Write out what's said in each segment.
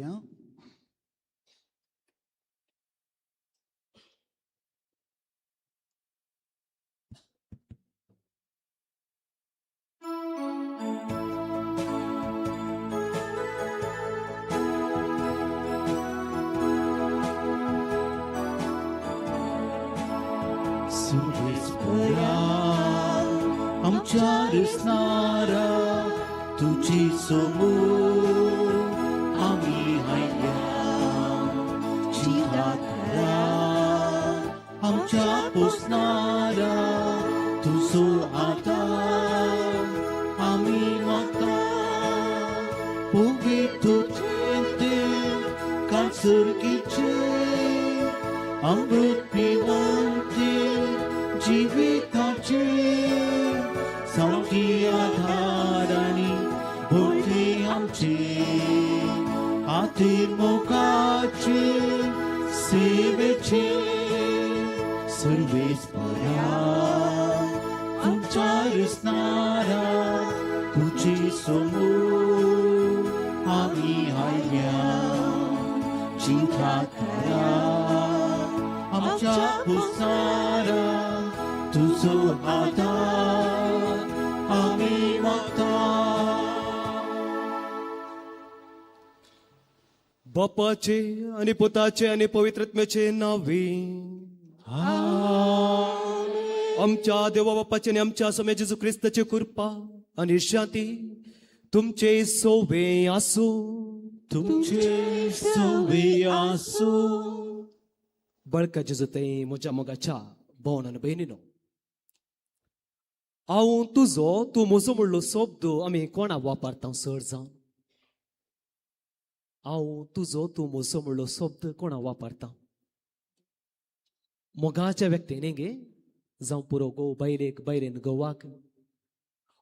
घेवया. सुरेश्वरा आमच्या रचणारा तुझी समोर आम्ही आयल्या, जिवाकरा आमच्या पोसणारा तुझो आदार आम्ही मागता. पवित्र कासरकीचे अमृत पिवंते जिविताचे सावकी आधार आनी बळगें आमचे आतीर मोगाचे सेवेचे. सर्वेस्परा आमच्या रचणारा तुझे समोर आम्ही आयल्या, जिवाकरा आमच्या पोसणारा तुझो आदार आम्ही मागता. बापाचे आणि पुताचे आणि पवित्रत्म्याचे नावे. आमच्या देवा बापाचे आणि आमच्या स्वामी जेजू ख्रिस्ताची कृपा आणि शांती तुमचे सोवे आसू. तुमचे सोवे आसू. बळका जेजू ते म्हज्या मोगाच्या भोवन आनी भयणीनो, हांव तुजो तूं म्हजो म्हणलो शब्द आमी कोणा वापरता चड जावन? हांव तुजो तूं म्हजो म्हणलो शब्द कोणा वापरता? मोगाच्या व्यक्ती न्ही गे, जावं पुरो घोव बायलेक, बायलेन घोवाक,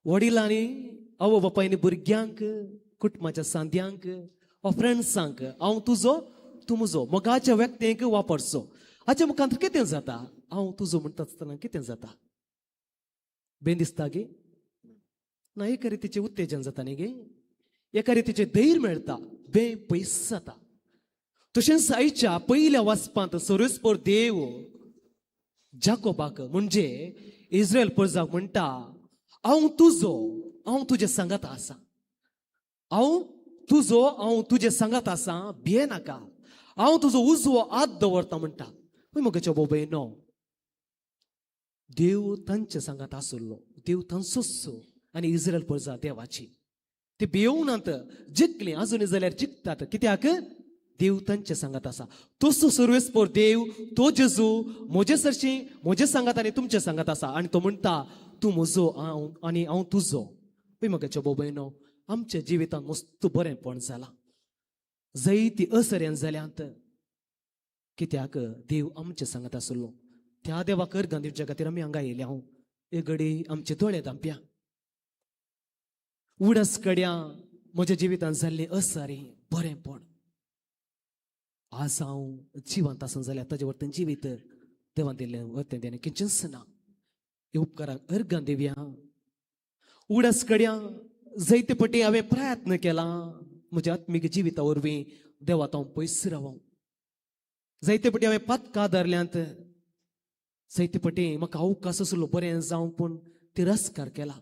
वडिलांनी आवय बापायनी भुरग्यांक, कुटुंबाच्या सांद्यांक वा फ्रेंड्सांक हांव तुजो तूं म्हजो मोगाच्या व्यक्तींक वापरचो. हाच्या मुखार कितें जाता? हांव तुजो म्हणटा आसतना कितें जाता? बेन दिसता गे ना? एका रितीचें उत्तेजन जाता न्ही गे, एका रितीचें धैर्य मेळटा, बे पयस जाता. तशेंच आयच्या पयल्या वाचपांत सर्वेस्पर देव जाकोबाक म्हणजे इस्रायल प्रजाक म्हणटा, हांव तुजो, हांव तुजे सांगात आसा, हांव तुजो, हांव तुजे सांगात आसा, भिये नाका, हांव तुजो उजवो हात दवरता म्हणटा. म्हज्या भाव भयणो, देव तांचे सांगात आसलो, देव तांचोच आनी इस्रायल प्रजा देवाची. ते भियोवनात, जिखली अजून जाल्यार जिखतात, कित्याक देव तांचे सांगात आसा. तसो सर्वेस्पर देव तो जेजू म्हजे सरशी म्हजे सांगात आनी तुमचे सांगात आसा आनी तो म्हणटा तूं म्हजो हांव आनी हांव तुजो. पळय म्हज्या भाव भयणो, आमच्या जिवितांत मस्त बरेंपण जालां, जायती असऱ्यान जाल्यांत, कित्याक देव आमचे सांगात आसलो. त्या देवाक अर्गां दिवच्या खातीर आमी हांगा येयल्या. हांव एक घडी आमचे दोळे धांपया. उडस कड्या म्हज्या जिवितांत जाल्ली असारी बरेंपण आज हांव जिवंत आसून जाल्यार ताजे वरतेन जिवीत देवान दिल्लें वरतें देणें किंचेंच ना. ह्या उपकाराक अर्गां दिवया. उडस कड्या जायते पटी हांवें प्रयत्न केला म्हज्या आत्मीक जिविता वरवीं देवात हांव पयस रावं. जायते पटी हांवें पातकां धरल्यांत, जायते पटी म्हाका अवकाश आसलो बरें जावं पूण तिरस्कार केला.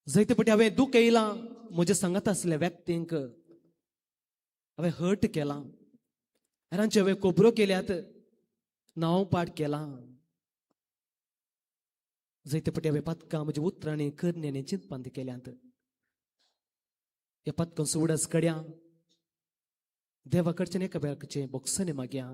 जायते पटी हांवें दुख येयलां म्हज्या सांगात आसल्या व्यक्तींक हांवें हर्ट केलां, हेरांच्यो हांवें खबरो केल्यात, नांव पाठ केलां. जायते पटी हांवें पातकां म्हज्या उतरांनी करण्यांनी चिंतपांत केल्यांत. ह्या पातकांचो उडास कड्या देवा कडच्यान एका वेळाचें बोक्सांनी मागया.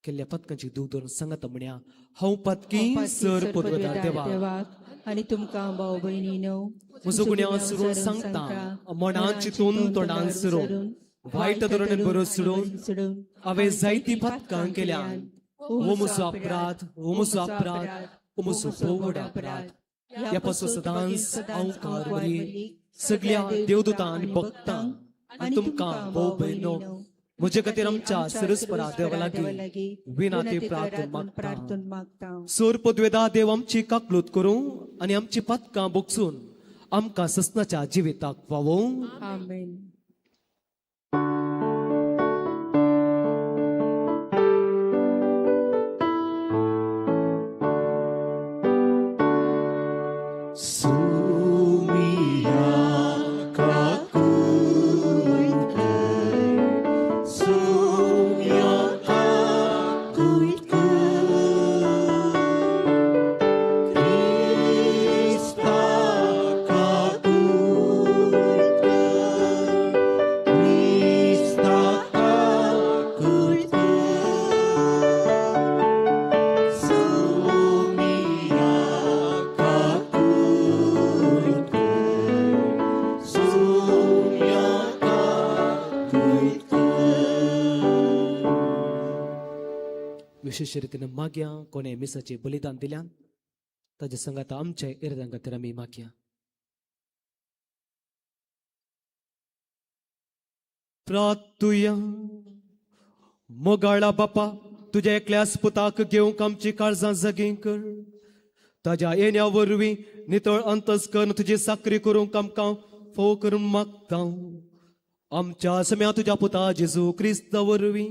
केल्ल्या पातकांची दूख धरून सांगता म्हणया, हांव पातकी सर पदवेदार देवा आनी तुमकां भाव भयणीनो म्हजो गुन्यांव सुरून सांगता, मनान चिंतून तोंडान सुरून वायट धोरण बरो सोडून हांवें जायती पातकां केल्यान. हो म्हजो अपराध, हो म्हजो अपराध, हो म्हजो भोव व्हड अपराध. ह्या पासून सदांच हांव कारवारी सगळ्या देवदूतां आनी भक्तांक आनी तुमकां भाव भयणो म्हजे खातीर आमच्या सरस्परा देवा लागीं विनाती प्रार्थना मागता. सोर पदवेदा देव आमची काकलूत करूं आनी आमची पातकां बोगसून आमकां ससनाच्या जिविताक पावोवं. आमेन. सुमिया काकुयकर, सुमिया काकुयकर, क्रिस्ता काकुयकर, क्रिस्ता काकुयकर, सुमिया काकुयकर, सुमिया काकुयकर. विशेष रितीन मागया कोणे मिसाचे बलिदान दिल्यान ताजे संगात आमच्या इर्दां खातीर आमी मागया. प्रातुया मोगाळा बापा, तुज्या एकल्याच पुताक घेवंक आमची काळजां जगीं कर. ताज्या येण्या वरवीं नितळ अंतस करून तुजी साकरी करूंक आमकां फोव करून मागता. आमच्या सम्या तुज्या पुता जेजू क्रिस्ता वरवीं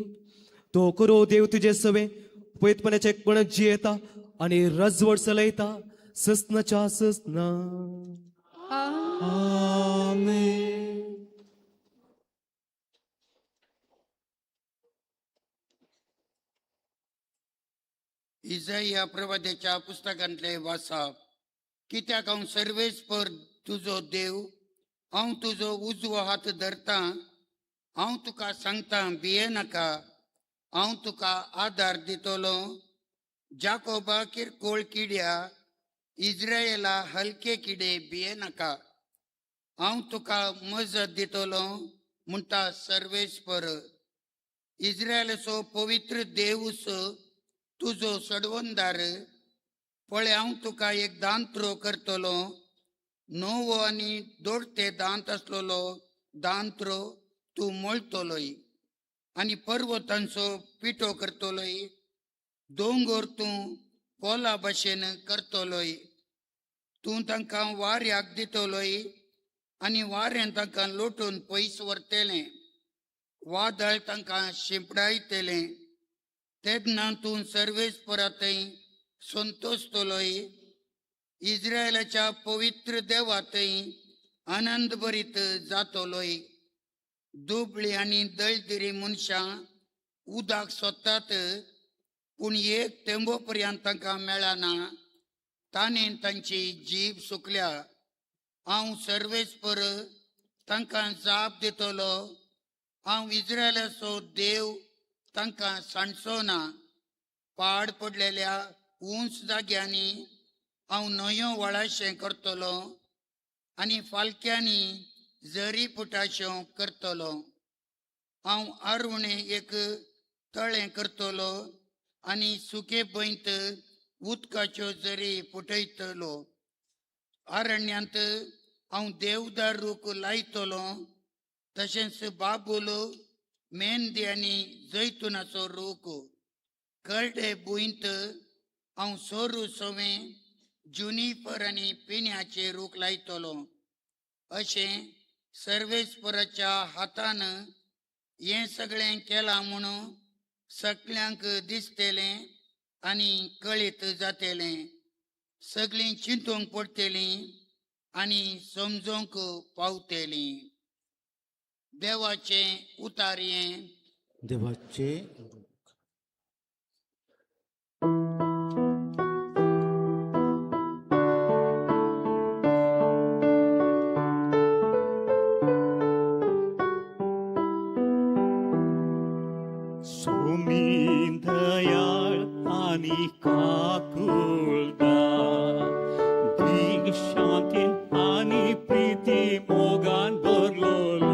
तो करो देव तुजे सवे पयतपणाचे कोण जियेता आनी रजवड चलयता ससनाच्या ससना. आमेन. इजाया प्रवाद्याच्या पुस्तकांतले वासाप. कित्याक हांव सर्वेस्पर तुजो देव, हांव तुजो उजवो हात धरतां, हांव तुका सांगतां भिये नाका, हांव तुका आदार दितलो. जाकोबा किरकोळ किड्या, इज्रायला हलके किडे भिये नाका, हांव तुका मजत दितलो म्हणटा सर्वेस्पर. इज्रायलाचो पवित्र देवूस तुजो सडवंदार. पळय हांव तुका एक दांत्रो करतलो, नवो आनी दोडते दांत आसलेलो दांत्रो तूं मोळतलोय आनी पर्वतांचो पिठो करतलोय, दोंगर तूं पोला भशेन करतलोय. तूं तांकां वाऱ्याक दितलोय आनी वाऱ्यान तांकां लोटून पयस व्हरतलें, वादळ तांकां शिंपडायतलें. तेन्ना तूं सर्वेस्परांतय संतोषतलोय, इज्रायलाच्या पवित्र देवातय आनंद भरीत जातलोय. दुबळी आनी दळदिरी मनशां उदक सोदतात, पूण एक तेंबो पर्यंत तांकां मेळना, ताणें तांची जीब सुकल्या. हांव सर्वेस्पर तांकां जाप दितलो, हांव इज्रायलाचो देव तांकां सांडचो ना. पाड पडलेल्या उंच जाग्यांनी हांव न्हंयो व्हाळाशें करतलो आनी फालक्यांनी जरी पुटाश्यो करतलो. हांव आरुणें एक तळें करतलो आनी सुके भंयत उदकाच्यो जरी पुटयतलो. अरण्यांत हांव देवदार रूख लायतलो, तशेंच बाबूल मेंदी आनी जैतुनाचो रूख. करडे भुंयत हांव सोरू सवें जुनिपर आनी पिन्याचे रूख लायतलो. अशें सर्वेस्पराच्या हातान हें सगळें केलां म्हणून सगल्यांक दिसतलें आनी कळीत जातलें. सगळीं चिंतूंक पडटलीं आनी समजूंक पावतलीं. देवाचें उतारयें. देवाचे सुमी दयाळ आनी काकुळदा, दीग शांतीन आनी प्रिती मोगान भरलोलो.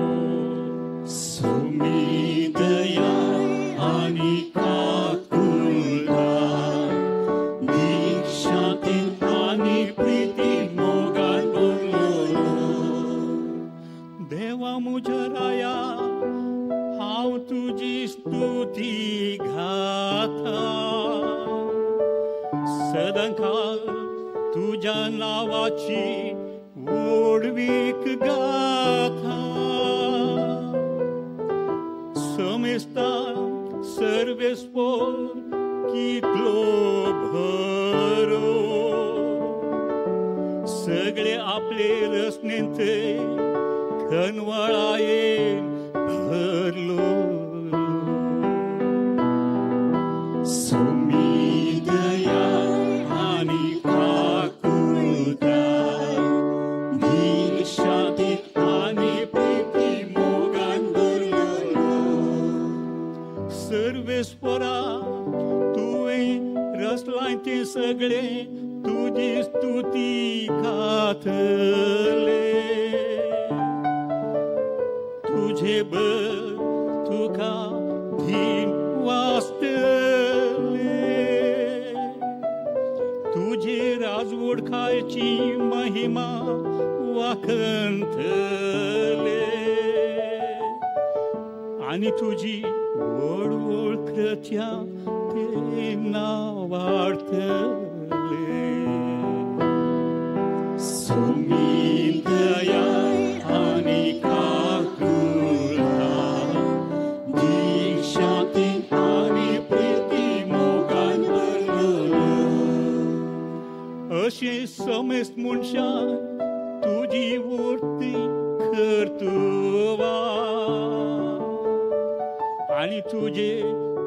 सुमी दयाळ आनी काकुळदा, दीग शांतीन आनी प्रिती मोगान भरलोलो. देवा म्हज्या राया, हांव तुजी स्तुती गाता, सदांकाळ तुज्या नांवाची व्हडवीक गाथा समेस्ता सर्वेस्पोर कितलो भरो सगळे आपले रचनेंत खनवळायेन भरलो सोमी दया आनी काकुळटाय धीर शांती आनी प्रिती मोगान भरलेलो सर्वेस्परा तुवें रचलां तें सगळें तुजी स्तुती गातले तुझे बर तुका धीन वाचतले तुझे राजवडखायची महिमा वाखंतले आनी तुजी व्हड व्हड कृत्यां ते नावाडतले सोमी दया आनी काकुळटाय धीर शांती आनी प्रिती मोगान भरलेलो अशें समेस्त मनशान तुजी वर्ती कर्तुवा आनी तुजे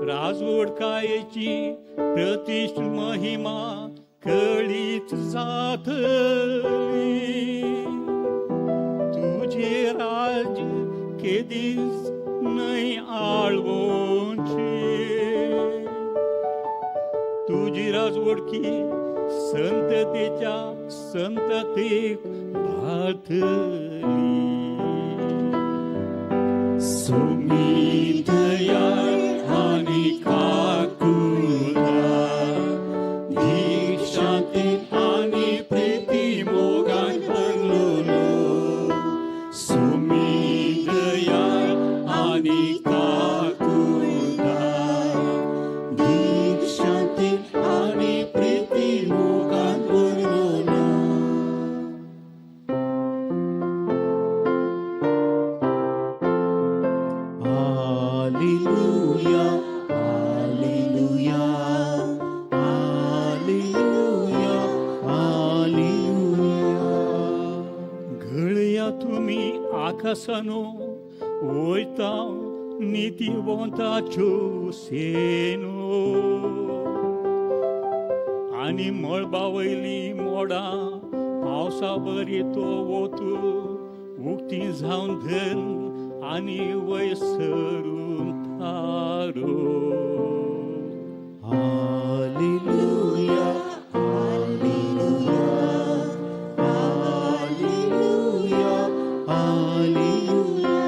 राजवडकायेची प्रतिश्ठ महिमा कळीत जातली तुजे राज केदीच न्हय आळवोंचे तुजी राजवडकी संततेच्या संततेक भातली सोमी दया आनी काकुळटाय धीर शांती आनी प्रिती मोगान भरलेलो सोमी दया आनी काकुळटाय धीर शांती आनी प्रिती मोगान भरलेलो. Alleluia, Alleluia, Alleluia, Alleluia. घळया तुमी आकाशानो वयता नितीवंताच्यो सेनो आनी मळबा वयली मोडां पावसा बरी तो वोतू उक्ती जावन धन आनी वयर सरून थारो. Alleluia, Alleluia, Alleluia, Alleluia.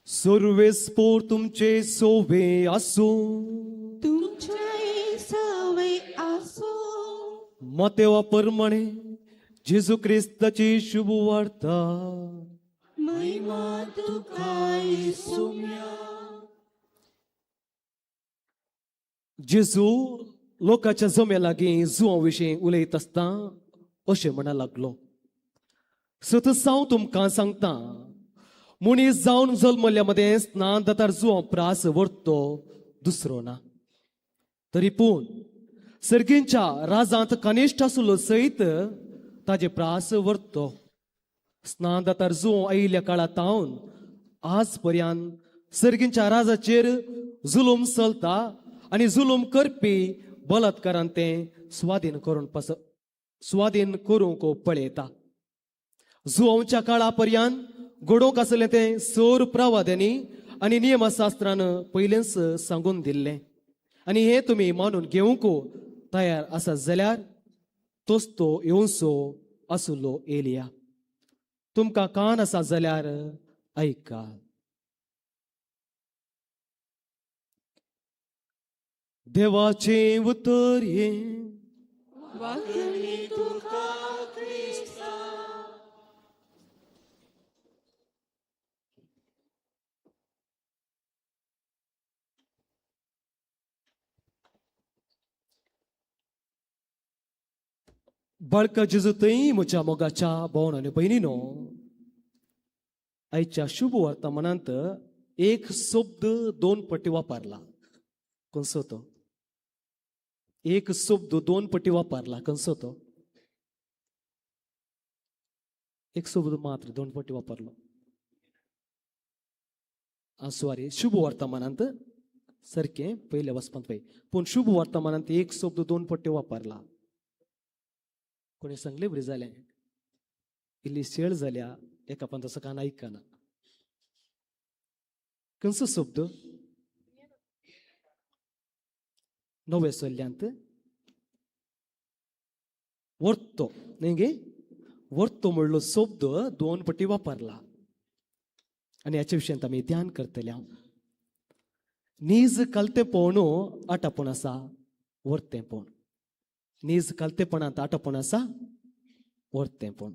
सर्वेस्पोर तुमचे सोवे आसूं. तुमच्याय सवय आसो. मतेवा परमणे जेजू क्रिस्ताची शुभ वार्ता. महिमा तुका येसुम्या. जेजू लोकांच्या जम्या लागीं जुवां विशीं उलयत आसता अशें म्हणा लागलो, सतत हांव तुमकां सांगता, मनीस जावन जल्मल्या मदें स्नान दातार जुवां प्रास व्हरतो दुसरो ना. तरी पूण सर्गींच्या राजांत कनिश्ठ आसलो सयत ताजे प्रास व्हरतो. स्नान दातार जुवां आयिल्ल्या काळा तावन आज पर्यंत सर्गींच्या राजाचेर जुलूम चलता आनी जुलूम करपी बलात्कारान तें स्वाधीन करून पस स्वाधीन करूंक पळयता. जुवांच्या काळा पर्यंत घडोवंक आसलें तें सोर प्रवाद्यांनी आनी नियमशास्त्रान पयलेंच सांगून दिल्लें आनी हें तुमी मानून घेवंक तयार आसात जाल्यार तोच तो येवचो आसलो एलिया. तुमकां कान आसा जाल्यार आयका. देवाचें उतर हें. वाखणी तुका क्रिस्ता. बाळका जेजू थंय म्हज्या मोगाच्या भोवन आनी भयणीनो, आयच्या शुभ वर्तमानांत एक शब्द दोन पटी वापरला. खंयचो तो? एक शब्द दोन पटी वापरला. खंयचो तो? एक शब्द मात्र दोन पटी वापरलो. सॉरी, शुभ वर्तमानांत सारकें पयल्या वचपांत पळय, पूण शुभ वर्तमानांत एक शब्द दोन पट्टे वापरला. कोणी सांगले बरी जालें, इल्ली शेळ जाल्या एका पण तसो कान आयकना. खंयचो शब्द? नव्या सल्ल्यांत वर्तो न्ही गे, वर्तो म्हणलो शब्द दोन पटी वापरला आनी ह्याच्या विशयांत आमी ध्यान करतले. हांव नीज कलतेपण आटापण आसा, वर्तेपण. नीज कलतेपणांत आटापण आसा, वर्तेपण.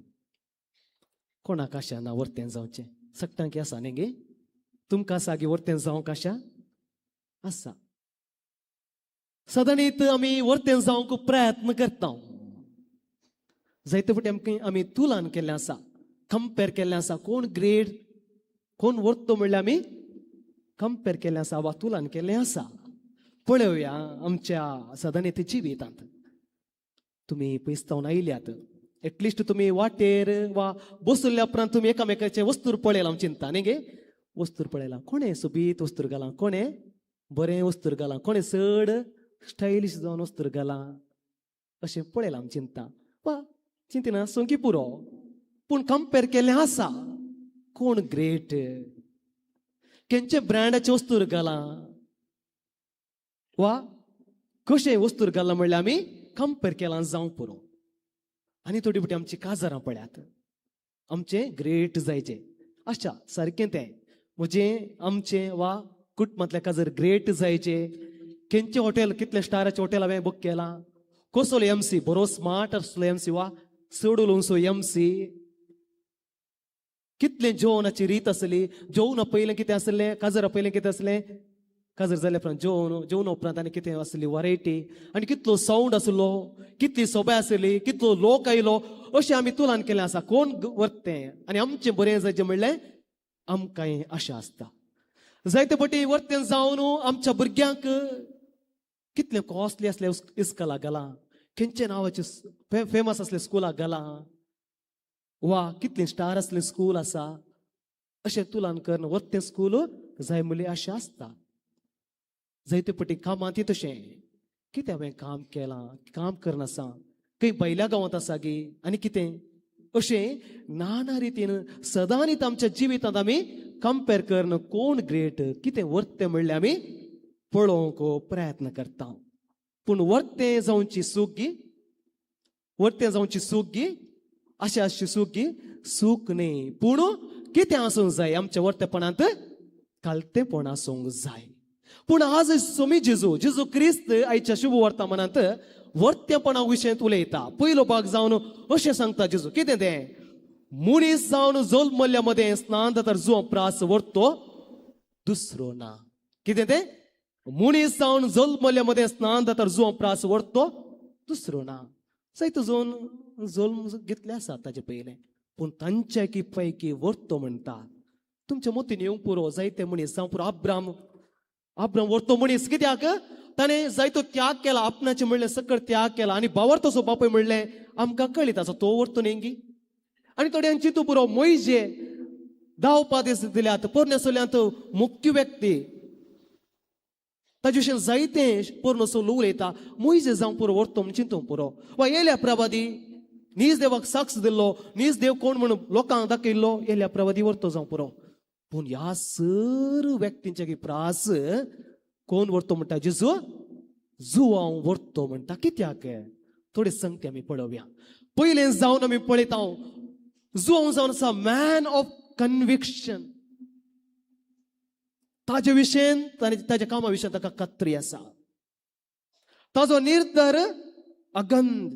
कोणाक आशा ना वर्तें जावचें? सगळ्यांक आसा न्ही गे? तुमकां आसा गे वर्तें जावंक आशा? आसा. सदांच आमी वर्तें जावंक प्रयत्न करता. जायते फावटी आमकां आमी तुलन केल्लें आसा, कंपेर केल्लें आसा, कोण ग्रेट कोण वर्तो म्हणल्यार आमी कंपेर केल्लें आसा वा तुलन केल्लें आसा. पळोवया आमच्या सदांच जिवितांत तुमी पयसतावन आयल्यात, एटलिस्ट तुमी वाटेर वा बसल्या उपरांत तुमी एकामेकाचे वस्तूर पळयलां चिंता न्ही गे? वस्तूर पळयलां, कोणें सोबीत वस्तूर घालां, कोणें बरें वस्तूर घालां, कोणें चड स्टायलिश जावन वस्तूर घालां, अशें पळयलां चिंता वा चिंतना सोंकी पुरो. पूण कंपेर केल्लें आसा, कोण ग्रेट, खंयचे ब्रँडाचें वस्तूर घालां वा कशें वस्तूर घालां म्हणल्यार आमी कंपेर केलां जावंक पुरो. आनी थोडी फावटी आमची काजारां पळयात, आमचें ग्रेट जायचें आशा सारकें तें म्हजें आमचें वा कुटुंबांतल्या काजार ग्रेट जायचें. खंयचें हॉटेल, कितले स्टाराचें हॉटेल हांवें बूक केलां, कसलो एम सी, बरो स्मार्ट आसलो एम सी वा चड उलोवचो एम सी, कितलें जेवणाची रीत आसली, जेवणा पयलें कितें आसलें, काजरा पयलें कितें आसलें, काजर जाल्या उपरांत जेवण, जेवणा उपरांत आनी कितें आसली वरायटी, आनी कितलो सावंड आसलो, कितली सोबाय आसली, कितलो लोक आयलो, अशें आमी तुलन केलें आसा. कोण वर्तें आनी आमचें बरें जायचें म्हणलें आमकां आशा आसता. जायते फावटी वर्तें जावन आमच्या भुरग्यांक कितलें कॉस्टली आसलें इस्कलाक घालां, खंयच्या नांवाचें फेमस आसलें स्कुलाक घालां वा कितलें स्टार आसलें स्कूल आसा, अशें तुलन करून वर्तें स्कूल जाय म्हणली आशा आसता. जायते फावटी कामांत तशें कितें हांवें काम केलां, काम करना आसा, खंय भायल्या गांवांत आसा गी आनी कितें, अशें नाना रितीन सदांच आमच्या जिवितांत आमी कंपेर करून कोण ग्रेट, कितें वर्तें म्हणलें आमी पळोवंक प्रयत्न करता. पूण वर्तें जावची सूख गी, वर्तें जावची सूख गी, अशें आसची सूख गी, सूख न्ही. पूण कितें आसूंक जाय आमच्या वर्तेपणांत? कालतेपण आसूंक जाय. पूण आज सोमी जेजू, जेजू क्रिस्त आयच्या शुभ वर्तमानांत वर्तेपणा विशयांत उलयता. पयलो भाग जावन अशें सांगता जेजू, कितें तें? मनीस जावन जल्मल्ल्या मदें स्नान जाता जुंव प्रास वर्तो दुसरो ना. कितें तें? मनीस जावन जल्मल्ल्या मदें स्नान जाता जुंव प्रास वर्तो दुसरो ना. जायतो जावन जल्म घेतले आसा ताजे पयलें, पूण तांच्या की पैकी वर्तो म्हणटा. तुमच्या मतीन येवंक पुरो जायते मनीस जावं पुरो. आब्राम, आब्राम वर्तो मनीस, कित्याक ताणें जायतो त्याग केला, आपणाचें म्हणलें सकळ त्याग केला आनी बावर तसो बापूय म्हणलें आमकां कळीत आसा तो वर्तो न्ही गी. आनी थोड्यांक चिंतू पुरो, मोयजे धांवपा दीस दिल्यात पोरण्या सोल्यांत मुख्य व्यक्ती, ताजे विशीं जायतें पोरणो सोलो उलयता. मोयजे जावं पुरो वर्तो म्हूण चिंतूंक पुरो. वा येल्या प्रवादी नीज देवाक साक्ष दिल्लो, नीज देव कोण म्हणून लोकांक दाखयल्लो, येल्या प्रवादी वर्तो जावं पुरो. पूण ह्या सर व्यक्तींच्या प्रास कोण वर्तो म्हणटा? जेजू जुवांव वर्तो म्हणटा. कित्याक? थोडे संगते आमी पळोवया. पयलें जावन आमी पळयता जुवांव जावन आसा मॅन ऑफ कन्विक्शन. ताजे विशयन ताज्या कामा विशयन ताका खात्री आसा. ताजो निर्धार अगंध,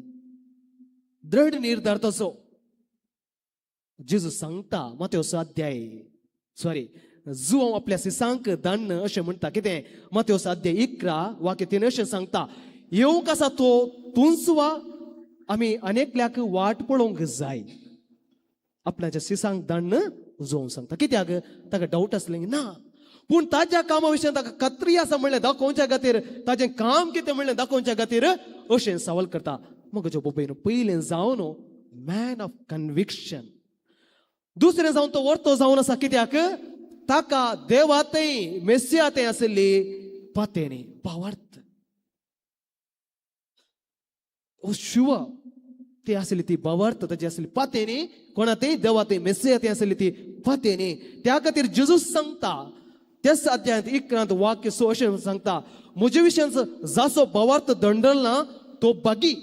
दृढ निर्धार ताजो. जेजू सांगता मातेवसो अध्याय, सॉरी, जुवांव आपल्या सिसांक दाण्ण अशें म्हणटा. कितें? मातेवस अध्याय 11 वाक्य 3 अशें सांगता, येवंक आसा तो तूंच वा आमी अनेकल्याक वाट पळोवंक जाय. आपणाच्या सिसांक दाण्ण जोवंक सांगता. कित्याक ताका डावट आसलें ना, पूण ताज्या कामा विशयान ताका खात्री आसा म्हणलें दाखोवच्या खातीर, ताजें काम कितें म्हणलें दाखोवच्या खातीर अशें सवाल करता. म्हज्या बाबायन पयलें जावन मॅन ऑफ कन्विक्शन, दुसरें जावन तो वर्तो जावन आसा. कित्याक ताका देवातय मेसियातय आशिल्ली पातेणी भावार्थ ओ शिव ती आसली ती भावार्थ ताची आसली पातेणी कोणातय देवातय मेसियातय आसली ती पातेणी. त्या खातीर जेजूस सांगता त्याच अध्यायांत 11 वाक्य 6 अशें सांगता, म्हजे विशयांत जाचो भावार्थ दंडल ना तो भागी.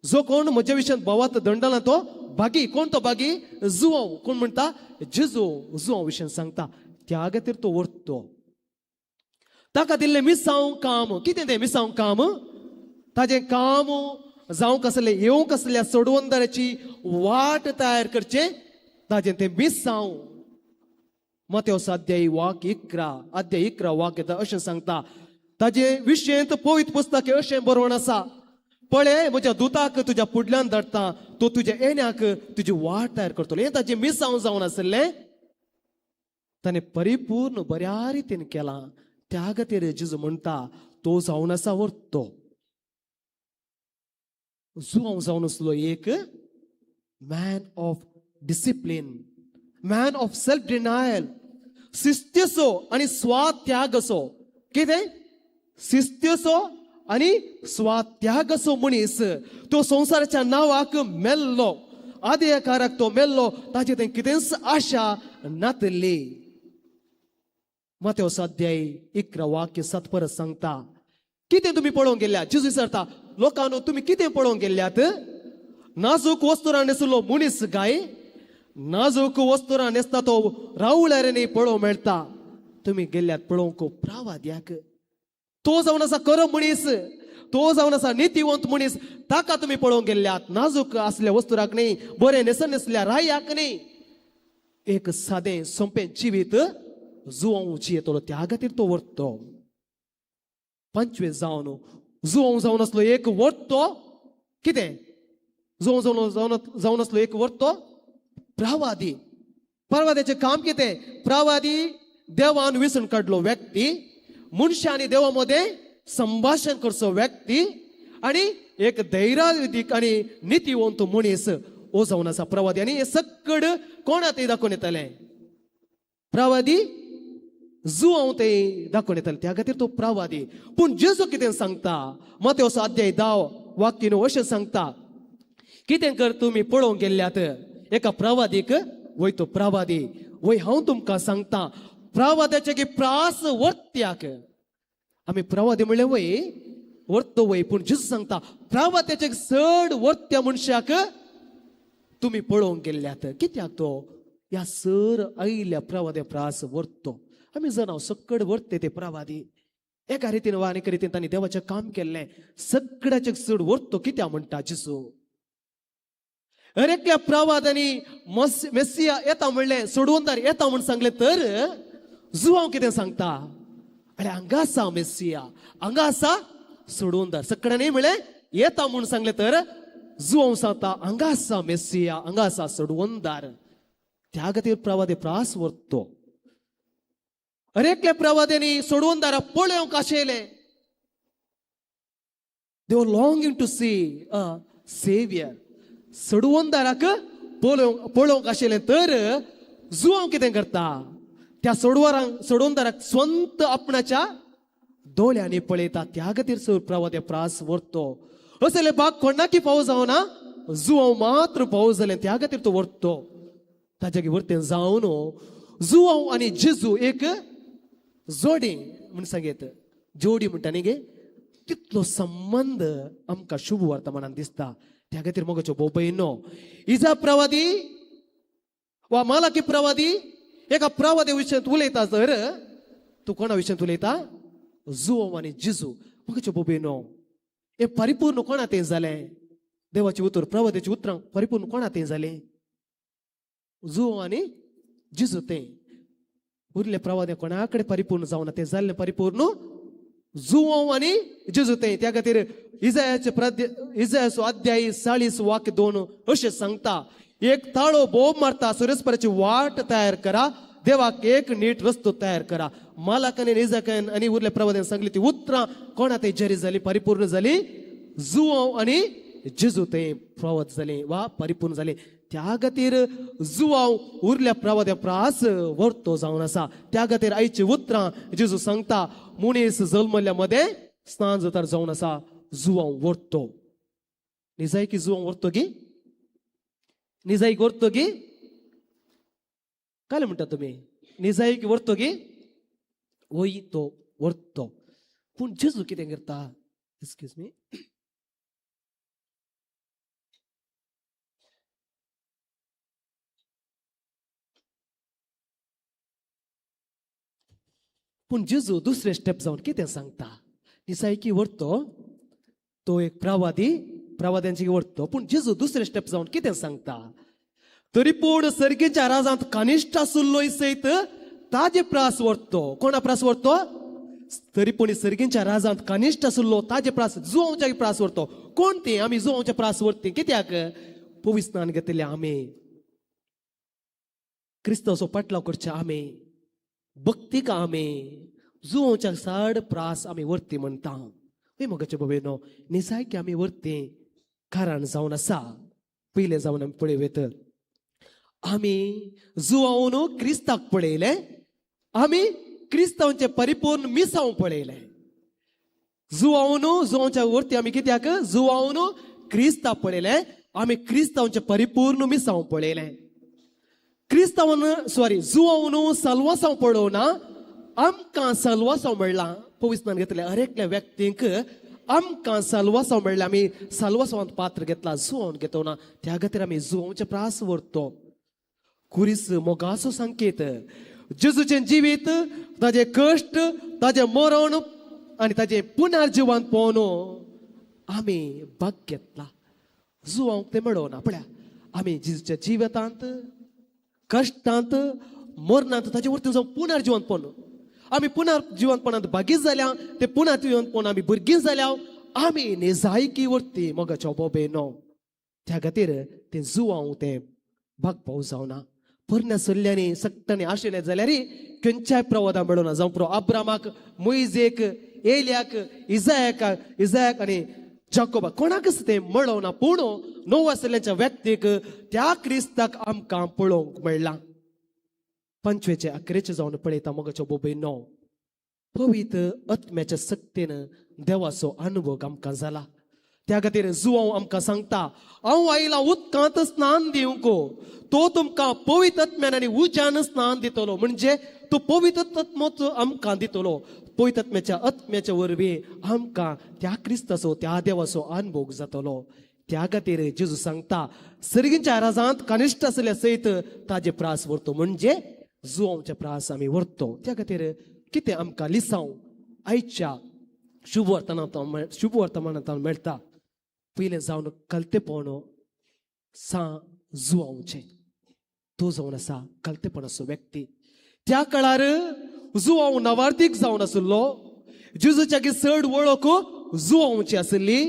जो कोण म्हज्या विशयांत भावार्थ दंडल ना तो भागी. कोण तो भागी? जुवांव. कोण म्हणटा? जेजू जुवांव विशयान सांगता. त्या खातीर तो वर्तो. ताका दिल्लें मिसांव काम. कितें तें मिसांव काम? ताजें काम जावंक आसलें येवंक आसल्या सोडवंदाराची वाट तयार करचें ताजें तें मिसांव. मतेवस अध्याय वाक्य 11 अध्याय 11 वाक्य अशें सांगता, ताजे विशयंत पवित्र पुस्तक अशें बरोवन आसा, पळय म्हज्या दुताक तुज्या फुडल्यान धाडटा, तो तुज्या येण्याक तुजी वाट तयार करतलो. हें ताजें मिसांव जावन आसलें, ताणें परिपूर्ण बऱ्या रितीन केलां. त्या खातीर जेजू म्हणटा तो जावन आसा वर्तो. जुवांव जावन आसलो एक man of discipline, man of self denial, शिस्तेचो आनी स्वात्यागाचो. कितें? शिस्तेचो आनी स्वात्यागाचो मनीस. तो संवसाराच्या नांवाक मेल्लो, आदेकाराक तो मेल्लो, ताचे थंय कितेंच आशा नातली. मातेवस अध्याय 11 वाक्य 7 परत सांगता, कितें तुमी पळोवंक गेल्या? जेजू विचारता लोकांनो, तुमी कितें पळोवंक गेल्यात? नाजूक वस्तुरां न्हेसलो मनीस गाय? नाजूक वस्तुरां न्हेसता तो रावळ्यार पळोवंक मेळटा. तुमी गेल्यात पळोवंक प्रावाद्याक. तो जावन आसा खरो मनीस, तो जावन आसा नितीवंत मनीस, ताका तुमी पळोवंक गेल्यात. नाजूक आसल्या वस्तुराक न्ही, बरें न्हेसन न्हेसल्या रायाक न्ही, एक सादें सोंपें जिवीत जुवांव जियेतलो. त्या खातीर तो वर्तो. 5 जावन जुवांव जावन आसलो एक वर्तो. कितें? जुवांव जावन जावन आसलो एक वर्तो प्रावादी. प्रावाद्याचें काम कितें? प्रावादी देवान विसून काडलो व्यक्ती, मनशां आनी देवा मदें संभाशण करचो व्यक्ती आनी एक धैर्यादिक आनी नितीवंत मनीस हो जावन आसा प्रवादी. आनी हे सक्कड कोणा ते दाखोवन येतलें? प्रवादी जुवांव ते दाखोवन येतलें. त्या खातीर तो प्रवादी. पूण जेजू कितें सांगता? मातेवस अध्याय 10 वाक्य 9 अशें सांगता, कितें कर तुमी पळोवंक गेल्यात एका प्रवादीक? वय तो प्रवादी. वय हांव तुमकां सांगता, प्रवाद्याचे की प्रास वर्त्याक. आमी प्रवादी म्हणलें वय वर्तो वय, पूण जेजू सांगता प्रवाद्याचे चड वर्त्या मनशाक तुमी पळोवंक गेल्यात. कित्याक तो ह्या सर आयिल्ल्या प्रवाद्या प्रास वर्तो. आमी जाणां सकड वर्ते ते प्रवादी एका रितीन वा आनी रितीन तांणी देवाचें काम केल्लें. सगळ्याचे चड वर्तो कित्याक म्हणटा जेजू? अरेकल्या प्रवादांनी मेसिया येता म्हणलें, सोडवंदार येता म्हूण सांगलें, तर जुवांव कितें सांगता? अरे हांगा आसा मेसिया, हांगा आसा सोडवंदार. सगळ्यांनी म्हणलें येता म्हूण सांगलें, तर जुवांव सांगता हांगा आसा मेसिया, हांगा आसा सोडवंदार. त्या खातीर प्रवादे प्रास वर्तो. अरेकल्या प्रवाद्यांनी सोडवंदारा पळोवंक आशिल्लें. They were longing to see a saviour. सोडवंदाराक पळोवंक आशिल्लें, तर जुवांव कितें करता? त्या सोडवंदाराक स्वंत आपणाच्या दोळ्यांनी पळयता. त्या खातीर सर प्रवाद्या प्रास वर्तो. असले भाग कोणाकी पावस जावना, जुवांव मात्र पावस जालें, त्या खातीर तो वर्तो. ताच्या वर्तें जावन जुवांव आनी जेजू एक जोडी म्हूण सांगेत. जोडी म्हणटा न्ही गे, तितलो संबंद आमकां शुभ वर्तमानान दिसता. त्या खातीर मोगाच्यो भोव भयणो, इजा प्रवादी वा मालाकी प्रवादी एका प्रवादी विशयांत उलयता, तर तूं कोणा विशयांत उलयता? जुवांव आनी जेजू. मोगाच्यो भोव भयणो, हें परिपूर्ण कोणा तें जालें? देवाचें उतर, प्रवाद्याचीं उतरां परिपूर्ण कोणा तें जालें? जुवांव आनी जेजू. तें उरले प्रवादे कोणा कडेन परिपूर्ण जावना, तें जाल्लें परिपूर्ण जुवांव आनी जेजू ते. त्या खातीर इजायाचे इजायाचो अध्याय 40 वाक्य 2 अशें सांगता, एक ताळो बोब मारता, सुरेस्पराची वाट तयार करा, देवाक एक नीट रस्तो तयार करा. मालाकान इजाकान आनी उरल्या प्रवाद्यान सांगली ती उतरां कोणा ते जारी जाली, परिपूर्ण जाली? जुवांव आनी जेजू ते प्रवत जाले वा परिपूर्ण जाले. त्या खातीर जुवांव उरल्या प्रवाद्या प्रास वर्तो जावन आसा. त्या खातीर आयची उतरां जेजू सांगता, मनीस जल्मल्ल्या मदें स्नान जातार जावन आसा जुवांव वर्तो. निजायकी जुवांव वर्तो की? निजायक वर्तो की? काय म्हणटा तुमी? निजायकी वर्तो की? वय तो वर्तो. पूण जेजू कितें करता? एक्सक्यूज मी, पूण जेजू दुसरे स्टेप जावन कितें सांगता? निजायकी वर्तो तो एक प्रवादी, प्रवाद्यांची वर्तो. पूण जेजू दुसरे स्टेप जावन कितें सांगता? तरी पूण सर्गीच्या राजांत कनिश्ठ आसुल्लो सयत ताजे प्रास वर्तो. कोणा प्रास वर्तो? तरी पूण सर्गीच्या राजांत कनिश्ठ आसुल्लो ताजे प्रास, जुवांवच्या प्रास वर्तो. कोण ती? आमी जुवांवच्या प्रास वर्ती. कित्याक? पवित्र स्नान घेतिल्ले आमी, क्रिस्ताचो पाटलाव करचे आमी, भक्तीक आमी जुवांवच्या साड प्रास आमी वर्ती म्हणटा. मोगाचे भोवेनो, निजायकी आमी वर्ती कारण जावन आसा. पयलें जावन आमी पळयत, आमी जुवावन क्रिस्ताक पळयलें, आमी क्रिस्तांवचें परिपूर्ण मिसांव पळयलें. जुवावन जुवांवच्या वरती आमी कित्याक? जुवावन क्रिस्ताक पळयलें, आमी क्रिस्तांवचें परिपूर्ण मिसांव पळयलें. क्रिस्तांवान सॉरी जुवावन सलवासांव पळोवना, आमकां सलवासांव मेळ्ळां. पवित्र घेतलें हर एकल्या व्यक्तींक आमकां सलवासांव मेळ्ळें. आमी सलवासांवांत पात्र घेतला, जुवावन घेतोना. त्या खातीर आमी जुवांवचे प्रास व्हरतो. कुरीस मोगाचो संकेत, जेजूचें जिवीत, ताजें कश्ट, ताजें मरण आनी ताजें पुनर्जिवन पळोवन आमी भाग घेतला. जुवांक तें मेळोवना. पळया आमी जेजूच्या जिवितांत, कश्टांत, मरणांत ताजे वरती जावन पुनर्जिवंतपण, आमी पुनर्जिवंतपणांत भागी जाल्या. ते पुनर्जिवंतपण आमी भुरगीं जाल्या, आमी निजायकी वरती मोगाच्या बोबेनो. त्या खातीर तें जुवांव तें भागपाव जावना. पोरण्या सल्ल्यांनी सट्टांनी आशिल्लें जाल्यार खंयच्याय प्रवादां मेळना. जावं पुरो अब्रामाक, मोयजेक, एलियाक, इजायाक आनी जाकोबाक कोणाकच तें मेळना. पूण नव्या सल्ल्यांच्या व्यक्तीक त्या क्रिस्ताक आमकां पळोवंक मेळ्ळां. 25 11 जावन पळयता मोगाचो बोबेनो, पवित्र आत्म्याच्या सक्तीन देवाचो अनुभव आमकां जाला. त्या खातीर जुवांव आमकां सांगता, हांव आयला उदकांत स्नान दिवंक, तो तुमकां पवित्र आत्म्यान आनी उज्यान स्नान दितलो. म्हणजे तो पवित्र आत्मोच आमकां दितलो. पवित्र आत्म्याच्या आत्म्याच्या वरवीं आमकां त्या क्रिस्ताचो, त्या देवाचो अनुभव जातलो. त्या खातीर जेजू सांगता, सर्गीच्या राजांत कनिश्ठ आसल्या सयत ताजे प्रास व्हरतो. म्हणजे जुवांवचे प्रास आमी व्हरतो. त्या खातीर कितें आमकां लिसांव आयच्या शुभवर्तमानांत मेळटा. पयलें जावन कलतेपण सा जुवांवचें, तो जावन आसा कलतेपणाचो व्यक्ती. त्या काळार जुवांव नवार्दीक जावन आशिल्लो. जेजूच्या चड वळख जुवांवची आशिल्ली.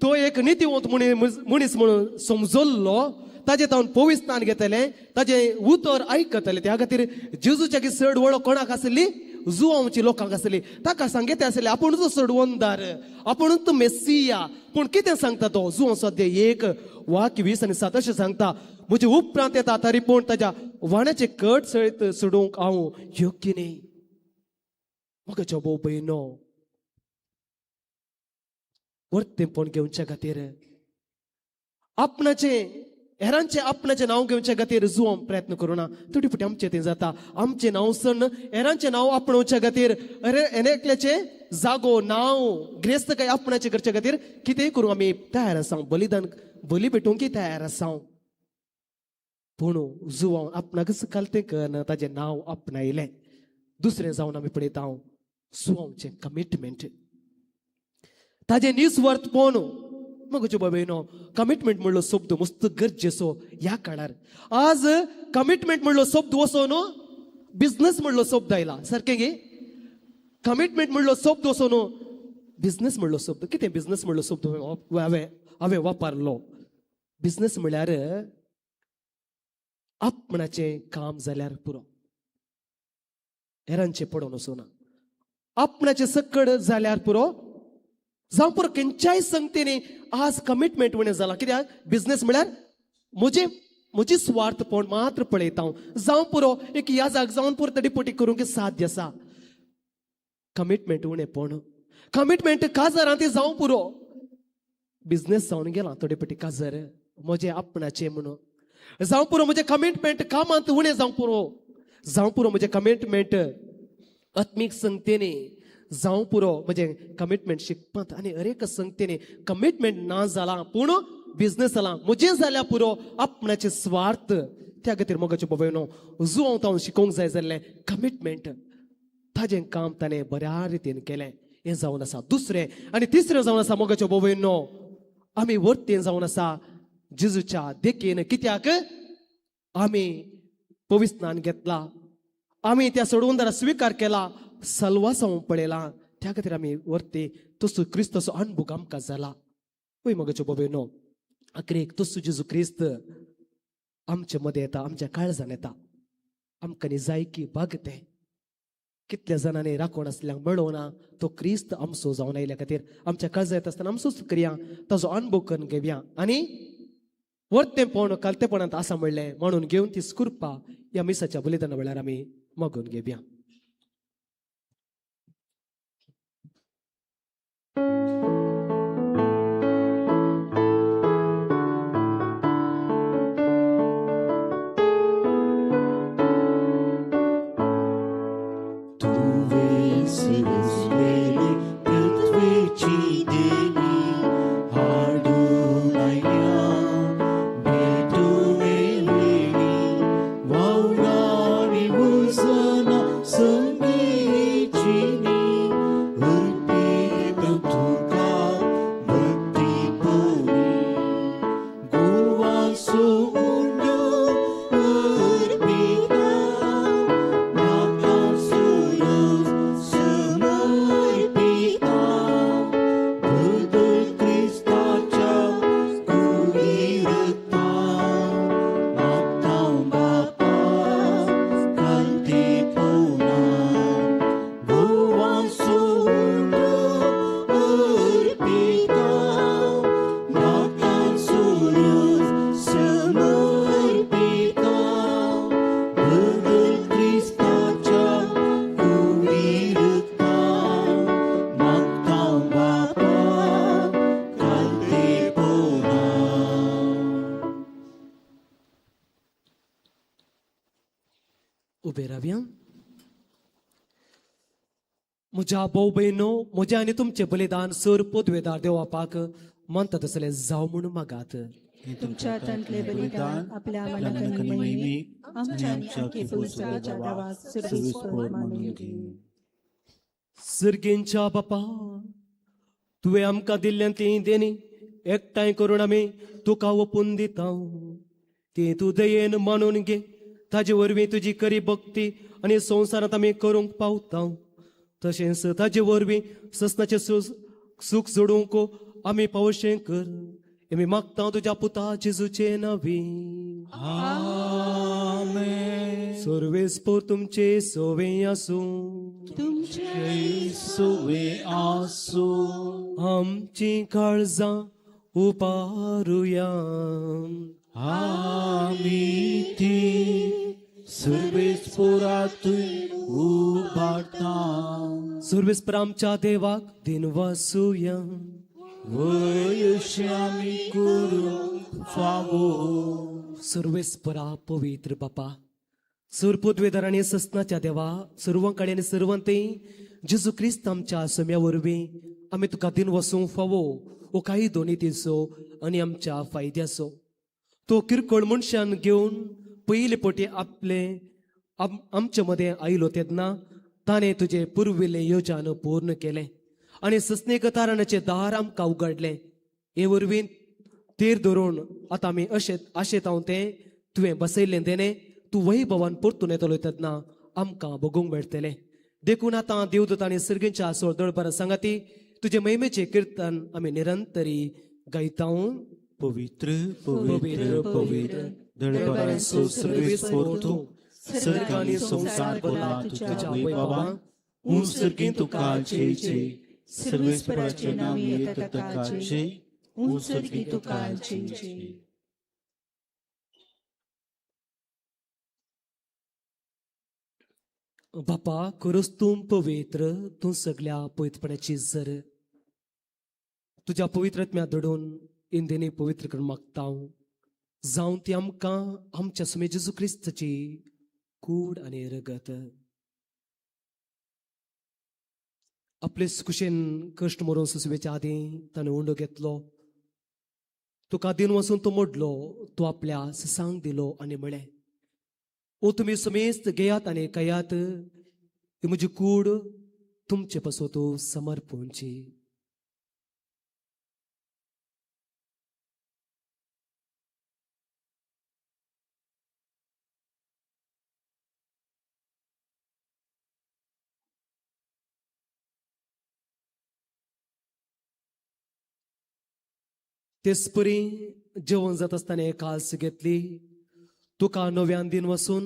तो एक नितीवंत मनीस म्हणून समजल्लो. ताजें तावन पवित्र स्नान घेतलें, ताजें उतर आयकतलें. त्या खातीर जेजूच्या चड वळख कोणाक आशिल्ली? जुवांवची लोकांक आसली. ताका सांगते आसले आपूणच सोडवंदार, आपूणच मेसिया. पूण कितें सांगता तो? जुवांव सद्या 1 वाक्य 20 आनी 7 अशें सांगता, म्हजे उपरांत येता तरी पूण ताज्या वाण्याचे कट सयत सोडूंक हांव योग्य न्ही. म्हज्या भोव भयणो, वर्तेपण घेवच्या खातीर, आपणाचें हेरांचें आपणाचें नांव घेवच्या खातीर जुवांव प्रयत्न करुना. थोडी फावटी आमचें तें जाता, आमचें नांव सण हेरांचें नांव आपणोवच्या खातीर, अरे एकल्याचें जागो नांव ग्रेस्त काय आपणाचें करच्या खातीर कितेंय करूं आमी तयार आसा, बलिदान बली पेटोवंकय तयार आसा. पूण जुवांव आपणाकच कलतें करना ताजें नांव आपणायलें. दुसरें जावन आमी पळयता जुवांवचें कमिटमेंट, ताजें निस्वार्थपण. म्हज्या बाबेनो, कमिटमेंट म्हणलो शब्द मस्त गरजेचो ह्या काळार. आज कमिटमेंट म्हणलो शब्द वचोन बिजनस म्हणलो शब्द आयला. सारकें गे? कमिटमेंट म्हणलो शब्द असो न्हू, बिझनस म्हणलो शब्द. कितें बिझनस म्हणलो शब्द हांवें हांवें वापरलो? बिझनस म्हणल्यार आपणाचें काम जाल्यार पुरो, हेरांचें पडोवन वचूना. आपणाचें सकड जाल्यार पुरो, जावं पुरो खंयच्याय संगतीनी आज कमिटमेंट उणें जालां. कित्याक बिझनस म्हळ्यार म्हजें म्हजी स्वार्थपण मात्र पळयता हांव, जावं पुरो एक ह्या जाग जावन पुरो तडीपोटी करूंक साध्य आसा. कमिटमेंट उणेपण, कमिटमेंट काजारां ती जावं पुरो, बिझनस जावन गेला थोडे पटी काजार म्हजें आपणाचें म्हणून जावं पुरो, म्हजें कमिटमेंट कामांत उणें जावं पुरो, जावं पुरो म्हजें कमिटमेंट आत्मीक संगतेनी जावं पुरो, म्हजें कमिटमेंट शिकपांत. आनी हर एक संगतेनी कमिटमेंट ना जालां पूण बिझनस जालां, म्हजें जाल्यार पुरो, आपणाचें स्वार्थ. त्या खातीर मोगाचे बाबायनो जुवांव हांव शिकोवंक जाय जाल्लें कमिटमेंट. ताजें काम ताणें बऱ्या रितीन केलें, हें जावन आसा दुसरें. आनी तिसरें जावन आसा मोगाचे बाबायनो, आमी वर्तेन जावन आसा जेजूच्या देखीन. कित्याक आमी पवित्र स्नान घेतला, आमी त्या सोडवणदारा स्विकार केला, सलवासांव पळयला, त्या खातीर आमी वर्ती तसो क्रिस्ताचो अणभव आमकां जाला. वय मोगाचे बाबायनो, अखेरेक तसो जेजू क्रिस्त आमचे मदें येता, आमच्या काळजान येता, आमकां न्ही जाय की भागतें. कितल्या जाणांनी राखण आसल्यांक मेळोना तो क्रिस्त आमचो जावन आयल्या खातीर आमच्या काळजा येता आसतना आमचोच करया, ताजो अणभव करून घेवया आनी वर्तेपण कालतेपणांत आसा म्हणलें म्हणून घेवन ती स्कुरपा ह्या मिसाच्या बलिदाना वेळार आमी मागून घेवया. तुवें सजलेली पृथ्वीची देणी हाडून आयल्या भेटून वेणी वावरांनी वजना संगीचिनी अर्पिता तुका भक्तीपणी गोवासो उंडो अर्पिता म्हाका सुरज समर्पिता बदल क्रिस्ताच्या कुडीरता मागता बापा कांतीपणा गोवासो उंडो अर्पिता म्हाका सुरज समर्पिता बदल क्रिस्ताच्या कुडीरता मागता बापा कांतीपणा. उबे रावया. म्हज्या भाव भयणो, म्हजें आनी तुमचें बलिदान सर पदवेदार देवापाक मानता तसलें जावं म्हूण मागात. तुमच्या हातांतले बलिदान आपल्या मनाक मनाक महिमेक, आमच्या आनी आमच्या आख्खे पुरसाच्या देवाक सर्वेस्पर सर्वेस्पर मानून मानून घे. सर्गेंच्या बापा, तुवें आमकां दिल्ल्यान ती देणी एकठांय करून आमी तुका ओपून दिता, ती तूं दयेन मानून घे. ताजे वरवीं तुजी खरी भक्ती आनी संवसारांत आमी करूंक पावता, तशेंच ताजे वरवीं ससनाचें सूख जोडूंक आमी पावशें कर. आमी मागता तुज्या पुता जेजूचे नांवी. आमेन. सर्वेस्पोर तुमचे सोवे आसूं. तुमच्या येसुवे आसूं. आमची काळजां उपारुया. आमी ती सर्वेस्पोरातूय उबारता. सर्वेस्पर आमच्या देवाक दिनवासुया. वयशी आमी करूंक फावो. सर्वेस्परा पवित्र बापा, सर पदवेदार आनी ससनाच्या देवा, सर्वां कडेन आनी सर्वंती जेजू क्रिस्त आमच्या सम्या वरवीं आमी तुका दिनवासूंक फावो. ओ काही दोनितीचो आनी आमच्या फायद्याचो तो किरकोळ मनशान घेवन पयले पटी आपले आमचे मदें आयलो तेन्ना ताणें तुजें पुर्विल्लें योजन पूर्ण केलें आनी ससनेक तारणाचें दार आमकां उगडलें. हे वरवीं तीर धरून आतां आमी अशें आशेत हांव तें तुवें बसयल्लें तेणें तूं वैभवान परतून येतलो तेन्ना आमकां भोगूंक मेळटलें. देखून आतां देवदूत आनी सर्गींच्या सोळदळभर सांगाती तुजे महिमेचे किर्तन आमी निरंतरी गायता. पवित्र पवित्र पवित्र दळबरांचो सर्वेस्पोर तूं, सर्ग आनी संवसार भरला तुज्या वैभवान. ऊंच सर्गीं तुका जय जय, सर्वेस्पराचे नांव येता ताका जय, ऊंच सर्गीं तुका जय जय. बापा खरोच तूं पवित्र, तूं सगल्या पवित्रपणाची जर. तुज्या पवित्र आत्म्या दडून इंदेनी पवित्र करून मागता, जावन ती आमकां आमच्या सुमे जेजू क्रिस्ताची कूड आनी रगत. आपले कुशेन कश्ट मरून सुसवेच्या आदीं ताणें उंडो घेतलो, तुका दिन वचून तो मोडलो, तो आपल्या ससांक दिलो आनी म्हळें, ओ तुमी समेस्त घेयात आनी खायात, ही म्हजी कूड तुमचे पासत समर्पणची. तेचपरी जेवण जाता आसतना काल्स घेतली, तुका नव्यान दिन वसून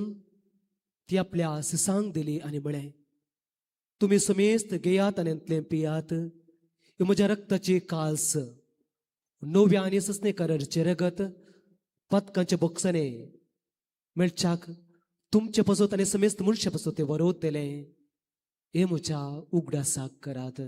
ती आपल्या सिसांक दिली आनी म्हळें, तुमी समेस्त घेयात आनी तलें पियात, ही म्हज्या रक्ताची काल्स, नव्या आनी ससने करारचें रगत, पातकांच्या बोक्सांनी मेळच्याक तुमचे पासत आनी समेस्त मनशा पासत तें वरोवतलें, हें म्हज्या उगडासाक करात.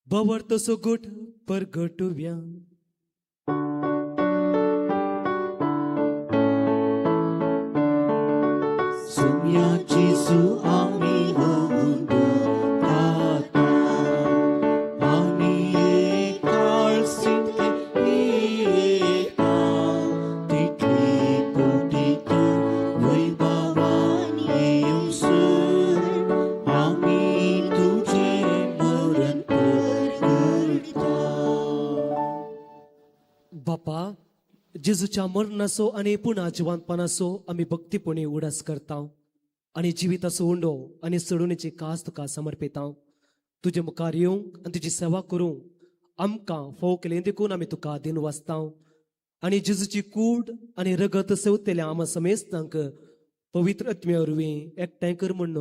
बवर तसो गुट परगटुव्या. सुम्या जेजू आमी होऊन खाता, आनी एक काळसिंत येता, तितली पोटी तूं वैभवान येवसर आमी तुजें मरण परगटता. बापा, जेजूच्या मरणाचो आनी पुणा जिवंतपणाचो आमी भक्तीपणी उडास करता आनी जिविताचो उंडो आनी चडोवणेची कास तुका समर्पिता. तुजे मुखार येवंक आनी तुजी सेवा करूंक आमकां फोव केलें देखून आमी तुका दिन वाचता आनी जेजूची कूड आनी रगत सेवतल्या आमा समेस्तांक पवित्र आत्म्या वरवीं एकठांय कर म्हूण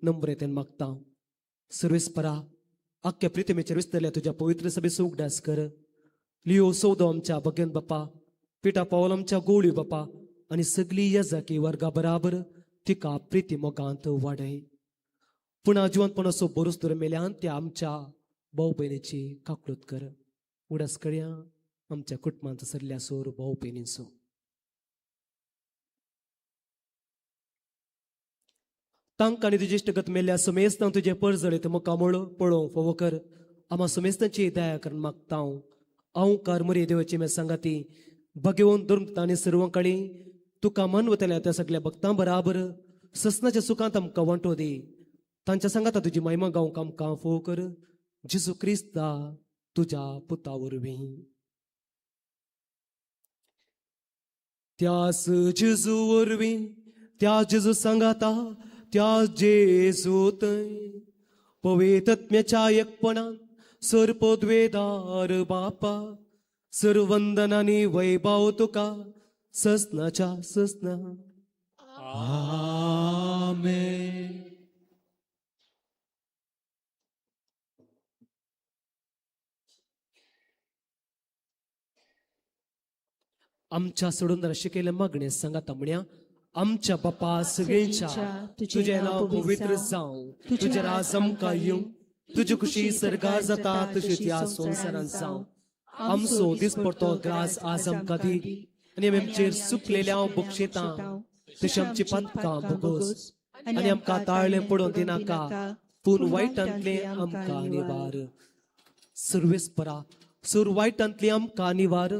नम्रतेन मागता. सर्वेस्परा, आख्ख्या प्रितमेचेर विसरल्या तुज्या पवित्र सभेचो उगडास कर. लियो सौदो आमच्या भगेन बापा, पिटा पावल आमच्या गोळी बापा आनी सगळी यजाकी वर्गा बराबर तिका प्रिती मोगांत वाडय. पूण जिवंतपणाचो बरोच दर मेल्यान त्या आमच्या भाव भयणीची काकळूत कर. उडास करया आमच्या कुटुंबांत सरल्या सोर भाव भयणीचो. तांकां आनी तुजी इश्टगत मेल्ल्या समेस्तांक तुजें परजळीत मुखामळ पळोवंक फावो कर. आमा समेस्तांची दया करून मागता. हांव कारमुरी देवाची मे सांगाती भगेवन दुर्मता आनी सर्वकाळी तुका मानवतल्या त्या सगल्या भक्तां बराबर ससनाच्या सुखांत आमकां वांटो दी. तांच्या सांगाता तुजी महिमा गावंक आमकां फोव कर. जेजू क्रिस्ता तुज्या पुता वरवीं. त्यास जेजू वरवीं, त्या जेजू सांगाता, त्या जेजू थंय पवित्रत्म्याच्या एकपणान सर्पद्वेदार बापा, सर्वंदनानी वैभव तुका ससनाच्या ससना. आमेन. आमच्या सोडून शिकयलें मागणें सांगाता म्हण्या, आमच्या बापा सगळ्यांच्या तुजें नांव पवित्र जावं, तुजें राज आमकां येवं, तुजी खुशी सर्गार जाता तशी त्या संवसारांत जावं. आमचो दिसपडतो ग्रास आज आमकां दी आनी आमी आमचेर सुकलेल्या बक्षेता तशी आमची पातकां भोगोस आनी आमकां ताळलें पडोवन दिनाका, पूण वायटांतलें आमकां निवार. सर्वेस्परा, सुर वायटांतली आमकां निवार.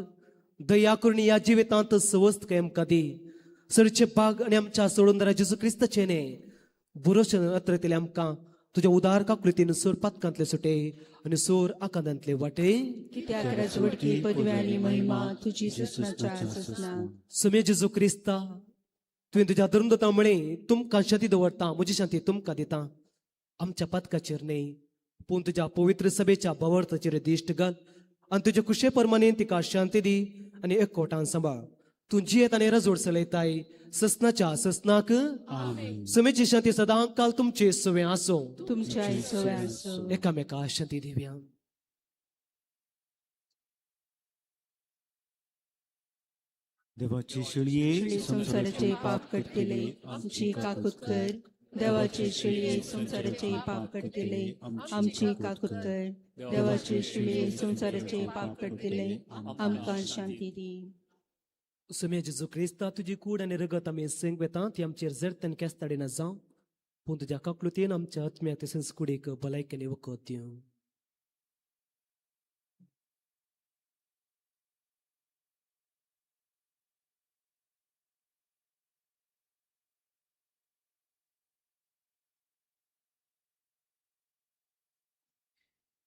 दया करून ह्या जिवितांत सवस्त आमकां दी. सरचे बाग आनी आमच्या सोडून जेजू क्रिस्ताचें न्ही बुरोशन अत्रतले आमकां तुज्या उदार काकृतीन सोर पातकांतले सुटे आनी सोर आकांतांतले वाटे. कित्याक राजवटकी पदवी आनी महिमा तुजी ससनाच्या ससना. सुमे जेजू क्रिस्ता, तुवें तुज्या धर्मदता म्हळें तुमकां शांती दवरता, म्हजी शांती तुमकां दिता. आमच्या पातकाचेर न्हय पूण तुज्या पवित्र सभेच्या भावार्थाचेर दिश्ट घाल आनी तुजे कुशे प्रमाणे तिका शांती दी आनी एकवटान सांबाळ. तूं जियेत आनी रजोड चलयताय ससनाच्या ससनाक. समेची शांती सदां काल तुमचे सवे आसूं. तुमच्या सव्या आसूं. एकामेका शांती दिवया. देवाची शेळये संवसाराचे पाप कटकेले आमची काकूत कर. देवाचे शिळये संवसाराचे पाप कटकेले आमची काकूत कर. देवाचे शिळये संवसाराचे पाप कटकेले आमकां शांती दी. सुमे जेजू क्रिस्ता, तुजी कूड आनी रगत आमी संग वेता ती आमचेर जरतन केस्ताडिना जावं, पूण तुज्या काकलुतीन आमच्या आत्म्याक तशेंच कुडीक भलायकेन वखद दिवं.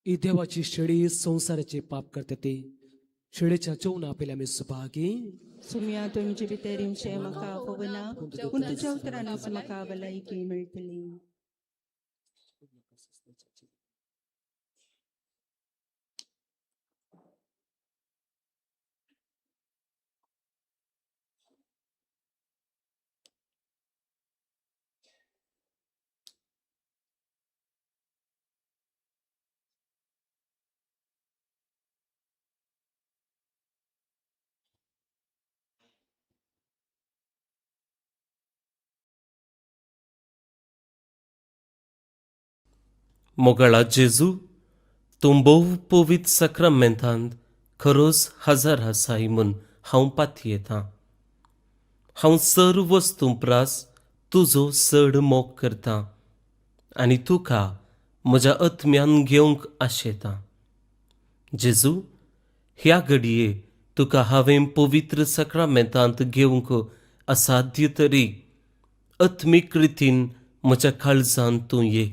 ही देवाची शेळी संवसाराचे पाप करता ती शेळीच्या जेवणा आपल्या आमी सुभागी. सुम्या तुमचे भितर येवचें म्हाका पळोवना, पूण तुज्या उतरानूच म्हाका भलायकी मेळटली. मोगाळा जेजू, तूं भोव पवित्र साक्रामेंतांत खरोच हजर आसाय म्हूण हांव पातयेतां. हांव सर्व वस्तूं प्रास तुजो चड मोग करतां आनी तुका म्हज्या आत्म्यान घेवंक आशेतां. जेजू, ह्या घडये तुका हांवें पवित्र साक्रामेंतांत घेवंक असाध्य तरी आत्मीक रितीन म्हज्या काळजांत तूं ये.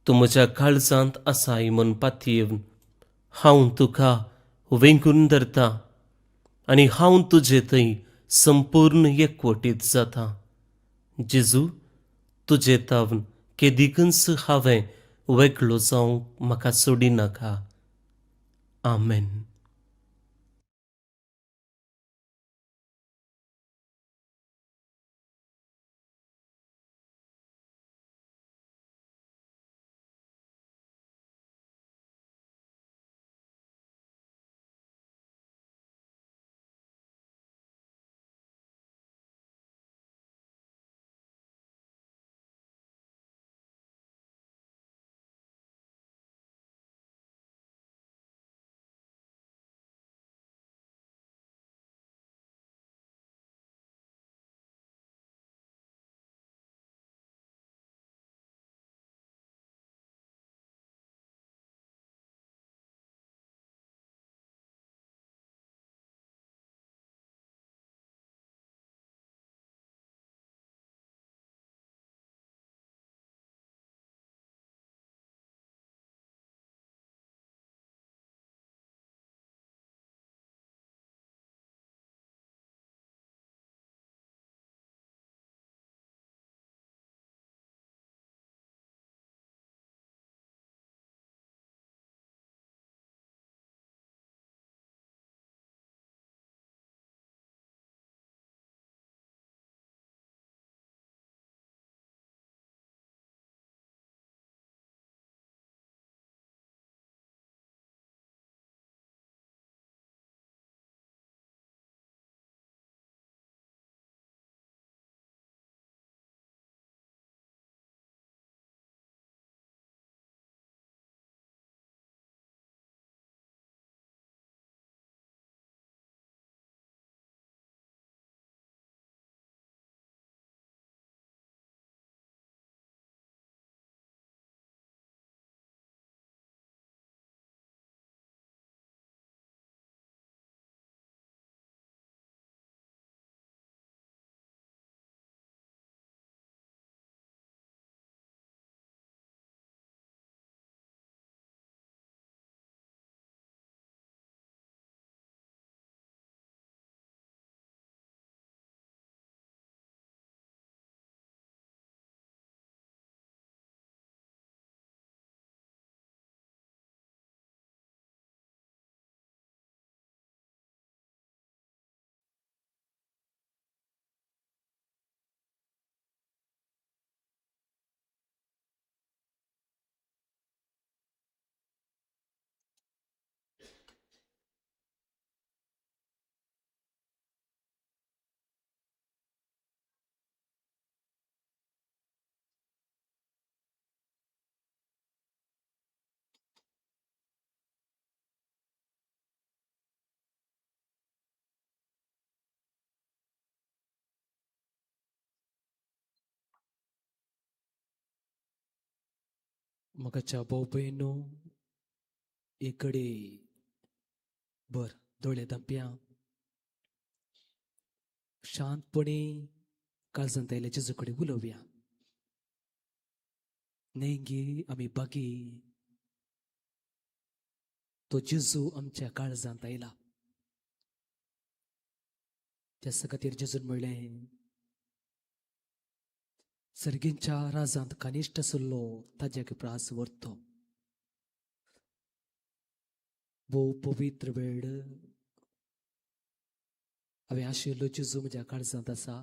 तूं म्हज्या काळजांत आसाय म्हूण पातयेवन हांव तुका वेंगून धरतां आनी हांव तुजे थंय संपूर्ण एकवटीत जाता. जेजू, तुजे तावन केदिकूच हांवें वेगळो जावंक म्हाका सोडिनाका. आमेन. मगाच्या भाव भयणो एकडे बर दोळे धांपया, शांतपणे काळजांत आयिल्ल्या जेजू कडेन उलोवया. न्हय आमी बागी, तो जेजू आमच्या काळजांत आयला. त्या खातीर जेजून म्हणलें, सर्गींच्या राजांत कनिश्ठ आशिल्लो ताज्या प्रास व्हरतो. भोव पवित्र वेळ हांवें आशिल्लो जेजू म्हज्या काळजांत आसा.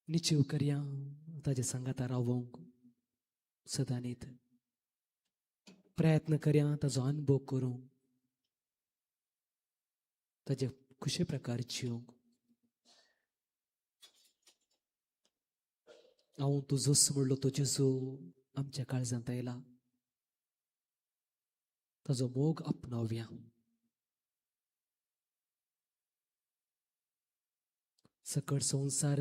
निचेव करया ताज्या सांगाता रावोंक सदांनीत प्रयत्न करया ताजो अनुभव करूंक, ताजे खुशे प्रकार जिवंक. हांव तुजोच म्हणलो तो जेजू आमच्या काळजांत आयला, ताजो मोग आपणावया. सकट संवसार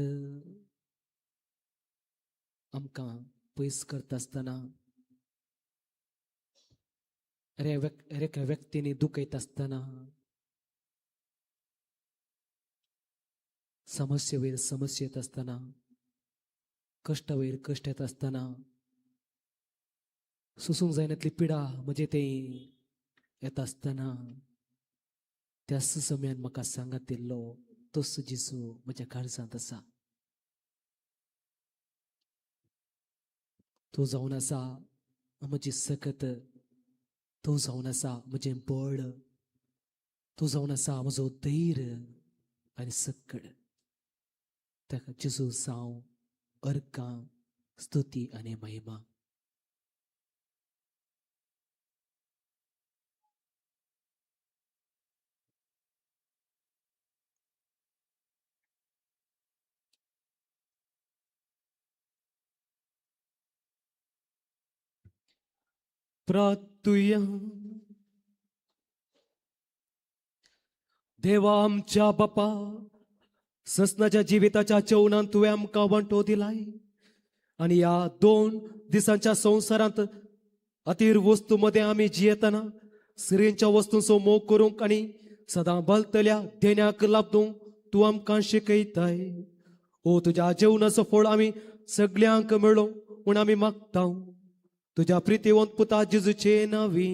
आमकां पयस करता आसतना, एका व्यक्तींनी दुखयता आसतना, समस्ये वयर समस्या येत आसतना, कश्टा वयर कश्ट येत आसतना, सोसूंक जायनातली पिडा म्हणजे ते येता आसतना, त्या समयान म्हाका सांगात दिल्लो तोच जेजू म्हज्या काळजांत आसा. तो जावन आसा म्हजी सकत, तो जावन आसा म्हजें बळ, तो जावन आसा म्हजो धैर्य आनी सक्कड. ताका जेजू जावं अर्कां, स्तुती आनी महिमा. प्रार्थुया. देवा आमच्या बापा, ससनाच्या जिविताच्या जेवणान तुवें आमकां वांटो दिलाय आनी ह्या 2 दिसांच्या संवसारांत अतीर वस्तू मदें आमी जियेतना स्त्रियांच्या वस्तूंचो मोग करूंक आनी सदां बलतल्या देण्याक लाबदूंक तूं आमकां शिकयताय. ओ तुज्या जेवणाचो फळ आमी सगल्यांक मेळो म्हूण आमी मागता तुज्या प्रितीवंत पुता जेजूचे नांवी.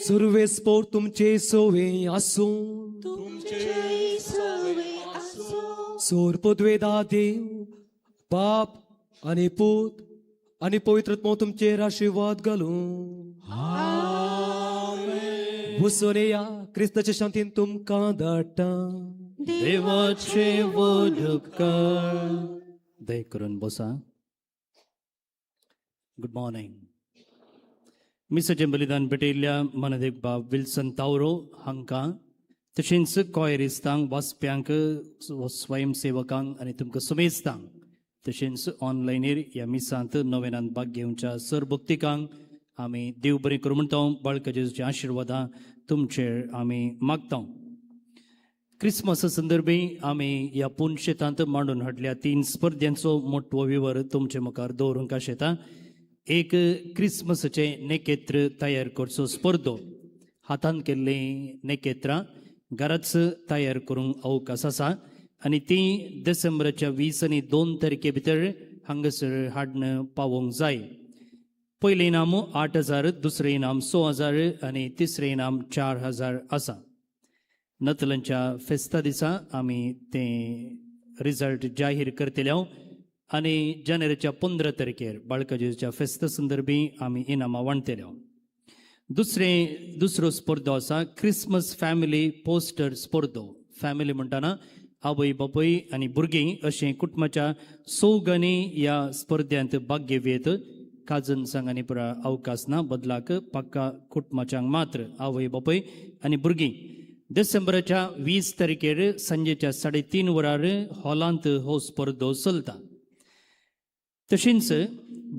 सुरवेस पोर तुमचे सोवे आसूं, सोर पदवेदा देव बाप आनी पूत आनी पवित्र आत्मो तुमचेर आशिर्वाद घालूं. वचून या क्रिस्ताच्या शांतीन तुमकां धाडटा. देवाचे वडकार दय करून बसा. Good morning. मिसाचें बलिदान भेटयल्ल्या मनदेक बाब विल्सन तावरो हांकां, तशेंच कॉयरिस्तांक, वाचप्यांक, स्वयंसेवकांक आनी तुमकां सुमेस्तांक, तशेंच ऑनलायनीर ह्या मिसांत नव्यान भाग घेवच्या सर भक्तिकांक आमी देव बरें करूं म्हणटा. बाळका जेजूच्या आशिर्वादां तुमचेर आमी मागता. क्रिसमसा संदर्भी आमी ह्या पुनशेतांत मांडून हाडल्या 3 स्पर्ध्यांचो मोटवो विवर तुमचे मुखार दवरूंक आशेता. एक क्रिसमसाचें नेकेत्र तयार करचो स्पर्धो, हातान केल्लीं नेकेत्रां घराच तयार करूंक अवकाश आसा आनी ती डिसेंबराच्या 20 आनी 2 तारखे भितर हांगासर हाडून पावोवंक जाय. पयलें इनाम 8,000, दुसरें इनाम 6,000 आनी तिसरें इनाम 4,000 आसा. नतलंच्या फेस्ता दिसा आमी तें रिजल्ट जाहीर करतले आनी जानेवारीच्या 15 तारखेर बाळका जेजूच्या फेस्ता संदर्भी आमी इनामां वांटतले. दुसरो स्पर्धो आसा क्रिसमस फॅमिली पोस्टर स्पर्धो. फॅमिली म्हणटना आवय बापूय आनी भुरगीं अशें कुटुंबाच्या चौगांनी ह्या स्पर्ध्यांत भाग घेवयेत. काजन सांगांनी पुरा अवकाश ना, बदलाक पक्का कुटुंबाच्यांक मात्र आवय बापूय आनी भुरगीं. डिसेंबराच्या 20 तारखेर सांजेच्या 3:30 वरार हॉलांत हो स्पर्धो चलता. तशेंच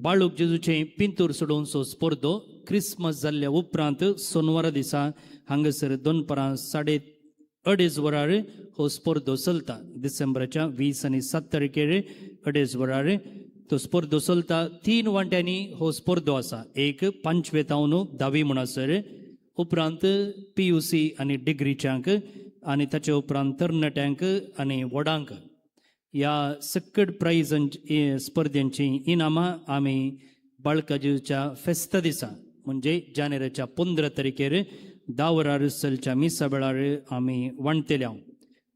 बाळूक जेजूचें पिंतूर सोडोवचो स्पर्धो क्रिसमस जाल्ल्या उपरांत सोनवारा दिसा हांगासर दनपारां अडेज वरार हो स्पर्धो चलता. डिसेंबराच्या 20 आनी 7 तारखेर अडेज वरार तो स्पर्धो चलता. 3 वांट्यांनी हो स्पर्धो आसा. एक 5वे तावन 10वी म्हणसर, उपरांत PUC आनी डिग्रीच्यांक, आनी ताचे उपरांत तरणाट्यांक आनी व्हडांक. ह्या सकट प्रायजांची स्पर्धेंची इनामां आमी बाळकाजीच्या फेस्ता दिसा म्हणजे जानेराच्या 15 तारखेर 10 वरार चलच्या मिसा वेळार आमी वांटतले.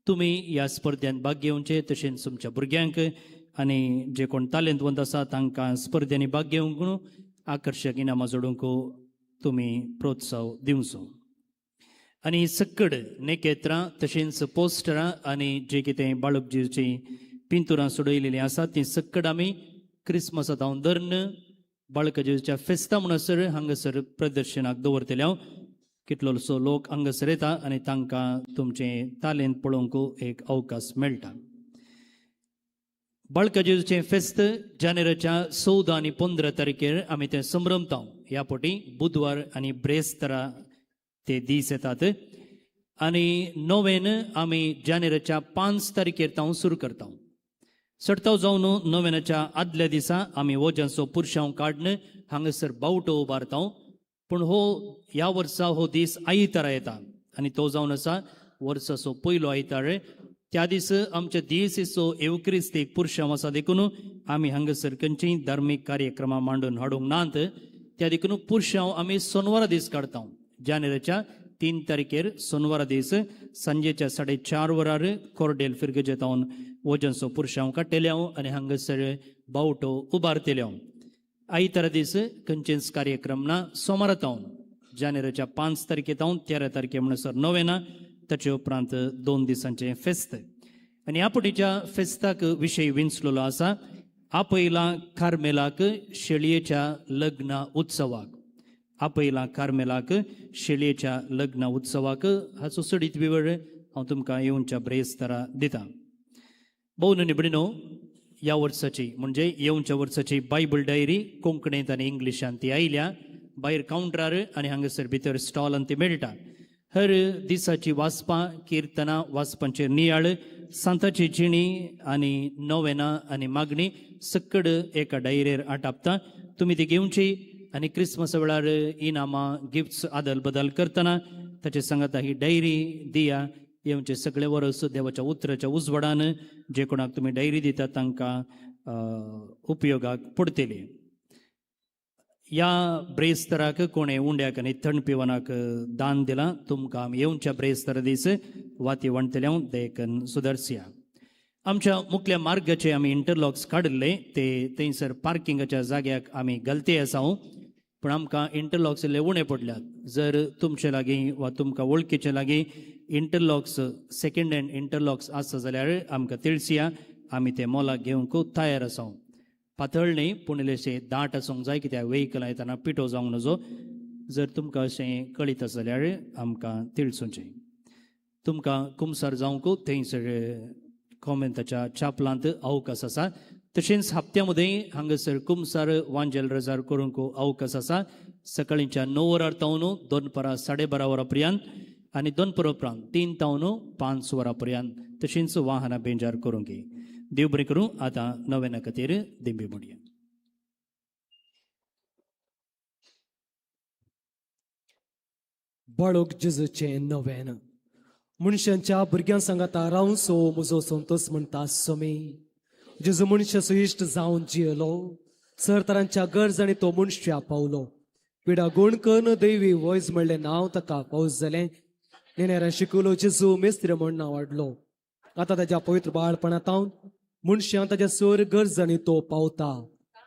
तुमी ह्या स्पर्धेंत भाग घेवचे, तशेंच तुमच्या भुरग्यांक आनी जे कोण तालेंतवंत आसा तांकां स्पर्धेंनी भाग घेवंक आकर्शक इनामां जोडूंक तुमी प्रोत्साह दिवचो. आनी सक्कड नेकेत्रां तशेंच पोस्टरां आनी जे कितें बाळकजीची पिंतुरां सोडयलेलीं आसा तीं सक्कड आमी क्रिसमसा तावन धरून बाळकजीच्या फेस्ता म्हणसर हांगासर प्रदर्शनाक दवरतले. हांव कितलोसो लोक हांगासर येता आनी तांकां तुमचें तालेंत पळोवंक एक अवकाश मेळटा. बाळकाजेचें फेस्त जानेराच्या 14 आनी 15 तारखेर आमी तें संभ्रमता. ह्या पोटी बुधवार आनी ब्रेस्तारा ते दीस येतात आनी नोवेन आमी जानेराच्या 5 तारखेर तांव सुरू करता. सडताव जावन नोवेनाच्या आदल्या दिसा आमी वोजांचो पुरशांव काडून हांगासर बावटो उबारता. पूण हो ह्या वर्सा हो दीस आयतारा येता आनी तो जावन आसा वर्साचो पयलो आयतार. त्या दीस आमच्या दियेसीचो एवक्रिस्तीक पुरशांव आसा देखून आमी हांगासर खंयचीय धार्मीक कार्यक्रमां मांडून हाडूंक नात. त्या देखून पुरशांव आमी सोनवारा दीस काडता. जानेराच्या 3 तारखेर सोनवारा दीस सांजेच्या 4:30 वरार कोर्डेल फिरगजेतावन वजनचो पुरशांव काडटले हांव आनी हांगासर बावटो उबारतले हांव. आयतारा दीस खंयचेच कार्यक्रम ना. सोमारा तावन जानेराच्या 5 तारखे तावन 13 तारखे म्हणसर नोवेना, ताचे उपरांत 2 दिसांचें फेस्त. आनी ह्या पटीच्या फेस्ताक विशय विंचलेलो आसा आपयला कार्मेलाक शेळयेच्या लग्न उत्सवाक. आपयला कार्मेलाक शेळयेच्या लग्न उत्सवाक हाचो चडीत विवर हांव तुमकां येवच्या ब्रेस्तारा दिता. भोव निबडिनो ह्या वर्साची म्हणजे येवच्या वर्साची बायबल डायरी कोंकणींत आनी इंग्लिशांत ती आयल्या. भायर कावंटरार आनी हांगासर भितर स्टॉलान ती मेळटा. हर दिसाची वाचपां, किर्तनां, वाचपांचेर नियाळ, सांताची जिणी आनी नोवेनां आनी मागणी सक्कड एका डायरेर आटापता. तुमी ती घेवची आनी क्रिसमसा वेळार इनामां गिफ्ट्स आदल बदल करतना ताचे सांगाता ही डायरी दिया. येवचे सगळे वर्स देवाच्या उतराच्या उजवाडान जे कोणाक तुमी डायरी दिता तांकां उपयोगाक पडटली. ह्या ब्रेस्तराक कोणें उंड्याक आनी थंड पिवनाक दान दिलां तुमकां आमी येवच्या ब्रेस्तर दीस वाती वांटतले हांव देखून सुदरसया. आमच्या मुखल्या मार्गाचे आमी इंटरलॉक्स काडिल्ले ते थंयसर पार्किंगाच्या जाग्याक आमी घालते आसा. पूण आमकां इंटरलॉक्स इल्ले उणे पडल्यात. जर तुमचे लागीं वा तुमकां वळखीचे लागीं इंटरलॉक्स सेकेंड हँड इंटरलॉक्स आसा जाल्यार आमकां तिळसया. आमी ते मोलाक घेवंक तयार आसा. पातळ न्ही पूण इल्लेशें दाट आसूंक जाय कित्याक वेहिकल येतना पिठो जावंक नजो. जर तुमकां अशें कळीत आसा जाल्यार आमकां तिळसुचें. तुमकां कुमसार जावंक थंयसर कॉमेंताच्या चापलांत अवकाश आसा. तशेंच हप्त्या मदें हांगासर कुमसार वांजेल रजार करूंक अवकाश आसा. सकाळींच्या 9 वरार तावन दनपारां 12:30 वरां पर्यंत आनी दनपारा उपरांत 3 तावन 5 वरां पर्यंत. तशेंच वाहनां बेंजार करूंक. देव बरें करूं. आतां नवेना खातीर दिंबी मोडया. बाळोक जेजूचें नवेन मनशांच्या भुरग्यां सांगाता रावसो म्हजो संतोष म्हणटा समी. जेजू मनशाचो इश्ट जावन जियेलो. सरतरांच्या गरजांनी तो मनशा पावलो. पिडा गुण करून देवी वयज म्हणलें नांव ताका पावस जालें. नेणाऱ्यान शिकयलो जेजू मेस्त्री म्हण नांव वाडलो. आतां ताज्या पवित्र बाळपणांत मनशान ताज्या सर गरजांनी तो पावता.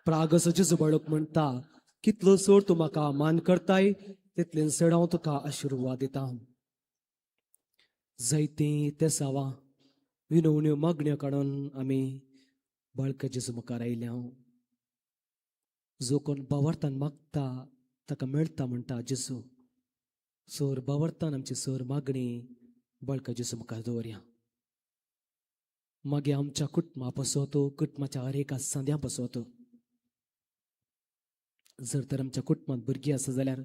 प्रागसो जेजू बाळक म्हणटा कितलो सोर तूं म्हाका मान करताय तितलें चड हांव तुका आशिर्वाद दिता. जायतीं तेसावां विनवण्यो मागण्यो काडून आमी बाळका जेजू मुखार आयल्या. जो कोण बावरतान मागता ताका मेळटा म्हणटा जेजू. सोर बावरतान आमची सोर मागणी बाळका जेजू मुखार दवरया. मागीर आमच्या कुटुंबा पसोत, कुटुंबाच्या हर एका सांद्या पसोत. जर तर आमच्या कुटुंबांत भुरगीं आसा जाल्यार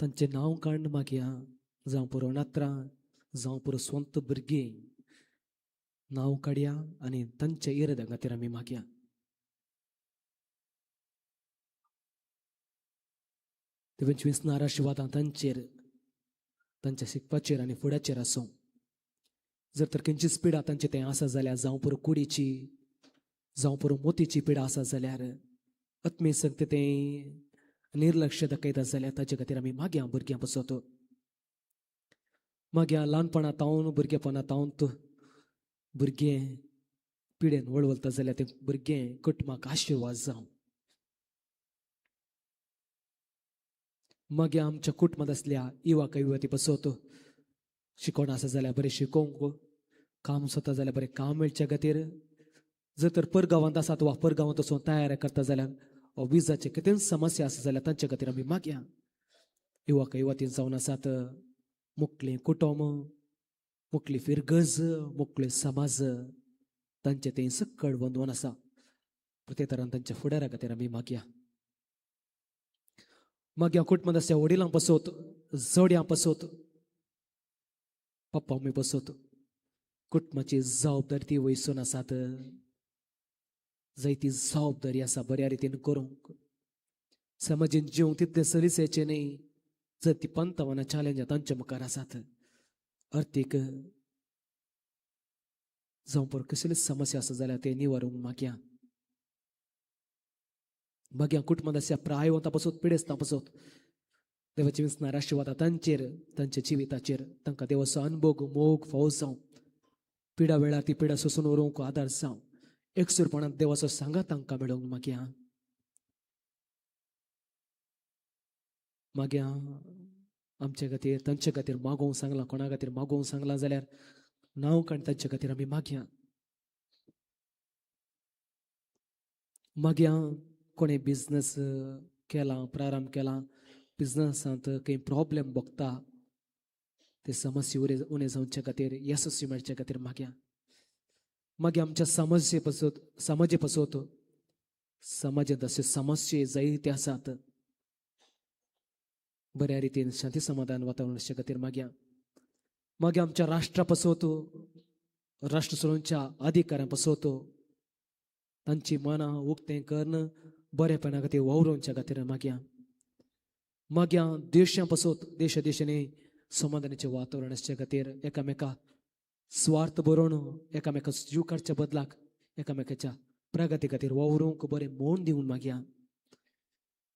तांचें नांव काडून मागया, जावं पुरो नात्रां जावं पुरो स्वंत भुरगीं नांव काडया आनी तांच्या इराद्या खातीर आमी मागया. ते 25 आशिर्वादां तांचेर, तांच्या शिकपाचेर आनी फुड्याचेर आसूं. जर तर खंयचीच पिडा तांचे तें आसा जाल्यार, जावं पुरो कुडीची, जावं पुरो मोतीची पिडा आसा जाल्यार, आत्मीय शक्त तें निर्लक्ष दाखयता जाल्यार ताचे खातीर आमी मागया भुरग्यां पसत. मागया ल्हानपणा तावन, भुरगेपणा तावन भुरगें पिडेन वळवळता जाल्यार तें भुरगें कुटुंबाक आशिर्वाद जावं. मागीर आमच्या कुटुंबांत आसल्या युवक युवती पसत शिकोण आसा जाल्यार बरें शिकोवंक, काम सोदता जाल्यार बरें काम मेळच्या खातीर, जर तर परगांवांत आसात वा परगांवांत वचून तयार करता जाल्यार वा विजाचे कितेंच समस्या आसा जाल्यार तांचे खातीर आमी मागया. युवक युवती जावन आसात मुकलें कुटुंब, मुकली फिरगज, मुकले समाज, तांचे तें सकळ बंदवन आसा. प्रत्येक तरान तांच्या फुडारा खातीर आमी मागया. मागया कुटुंबांत आसल्या वडिलां पसत, जोड्यां पसत, पप्पा मम्मी पसत कुटुंबाची जबाबदारी ती वयसून आसात. जायती जबाबदारी आसा बऱ्या रितीन करूंक, समाजीन जिवंक तितलें सलीसेचें न्ही. जर ती पंतवाना चॅलेंजां तांच्या मुखार आसात, अर्थीक जावं पर कसलीच समस्या आसा जाल्यार ते निवारूंक मागया. मागया कुटुंबांत आसल्या प्रायवंता पसत, पिडेस्तां पसत देवाचे विसणार आशिर्वाद तांचेर, तांच्या जिविताचेर, तांकां देवाचो अनभोग मोग फावो जावं. पिडा वेळार ती पिडा सोसून व्हरूंक आदार जावं. एकसूरपणांत देवाचो सांगात तांकां मेळोवंक मागया. मागया आमच्या खातीर, तांचे खातीर मागोवंक सांगलां, कोणा खातीर मागोवंक सांगलां जाल्यार नांव काडून तांचे खातीर आमी मागया. मागया कोणें बिजनस केला, प्रारंभ केला, बिजनसांत काही प्रॉब्लेम भोगता ते समस्या उणें जावचे खातीर, येसस्वी मेळचे खातीर मागया. मागीर आमच्या समाजे पसत, समाजे पसत समाजांत अशे समस्ये जायते आसात, बऱ्या रितीन शांती समाधान वातावरण आसचे खातीर मागया. मागीर आमच्या राष्ट्रा पसत, राष्ट्र चलोवच्या अधिकाऱ्यां पसत तांची मनां उक्तें करून बरेपणा खातीर वावरोवच्या खातीर मागया. मागया देशां पसत, देशा देशांनी समाधानाचें वातावरण आसचे खातीर, एकामेका स्वार्थ बरोवन एकामेका जीव काडच्या बदलाक एकामेकाच्या प्रगती खातीर वावरूंक बरें मोन दिवन मागया.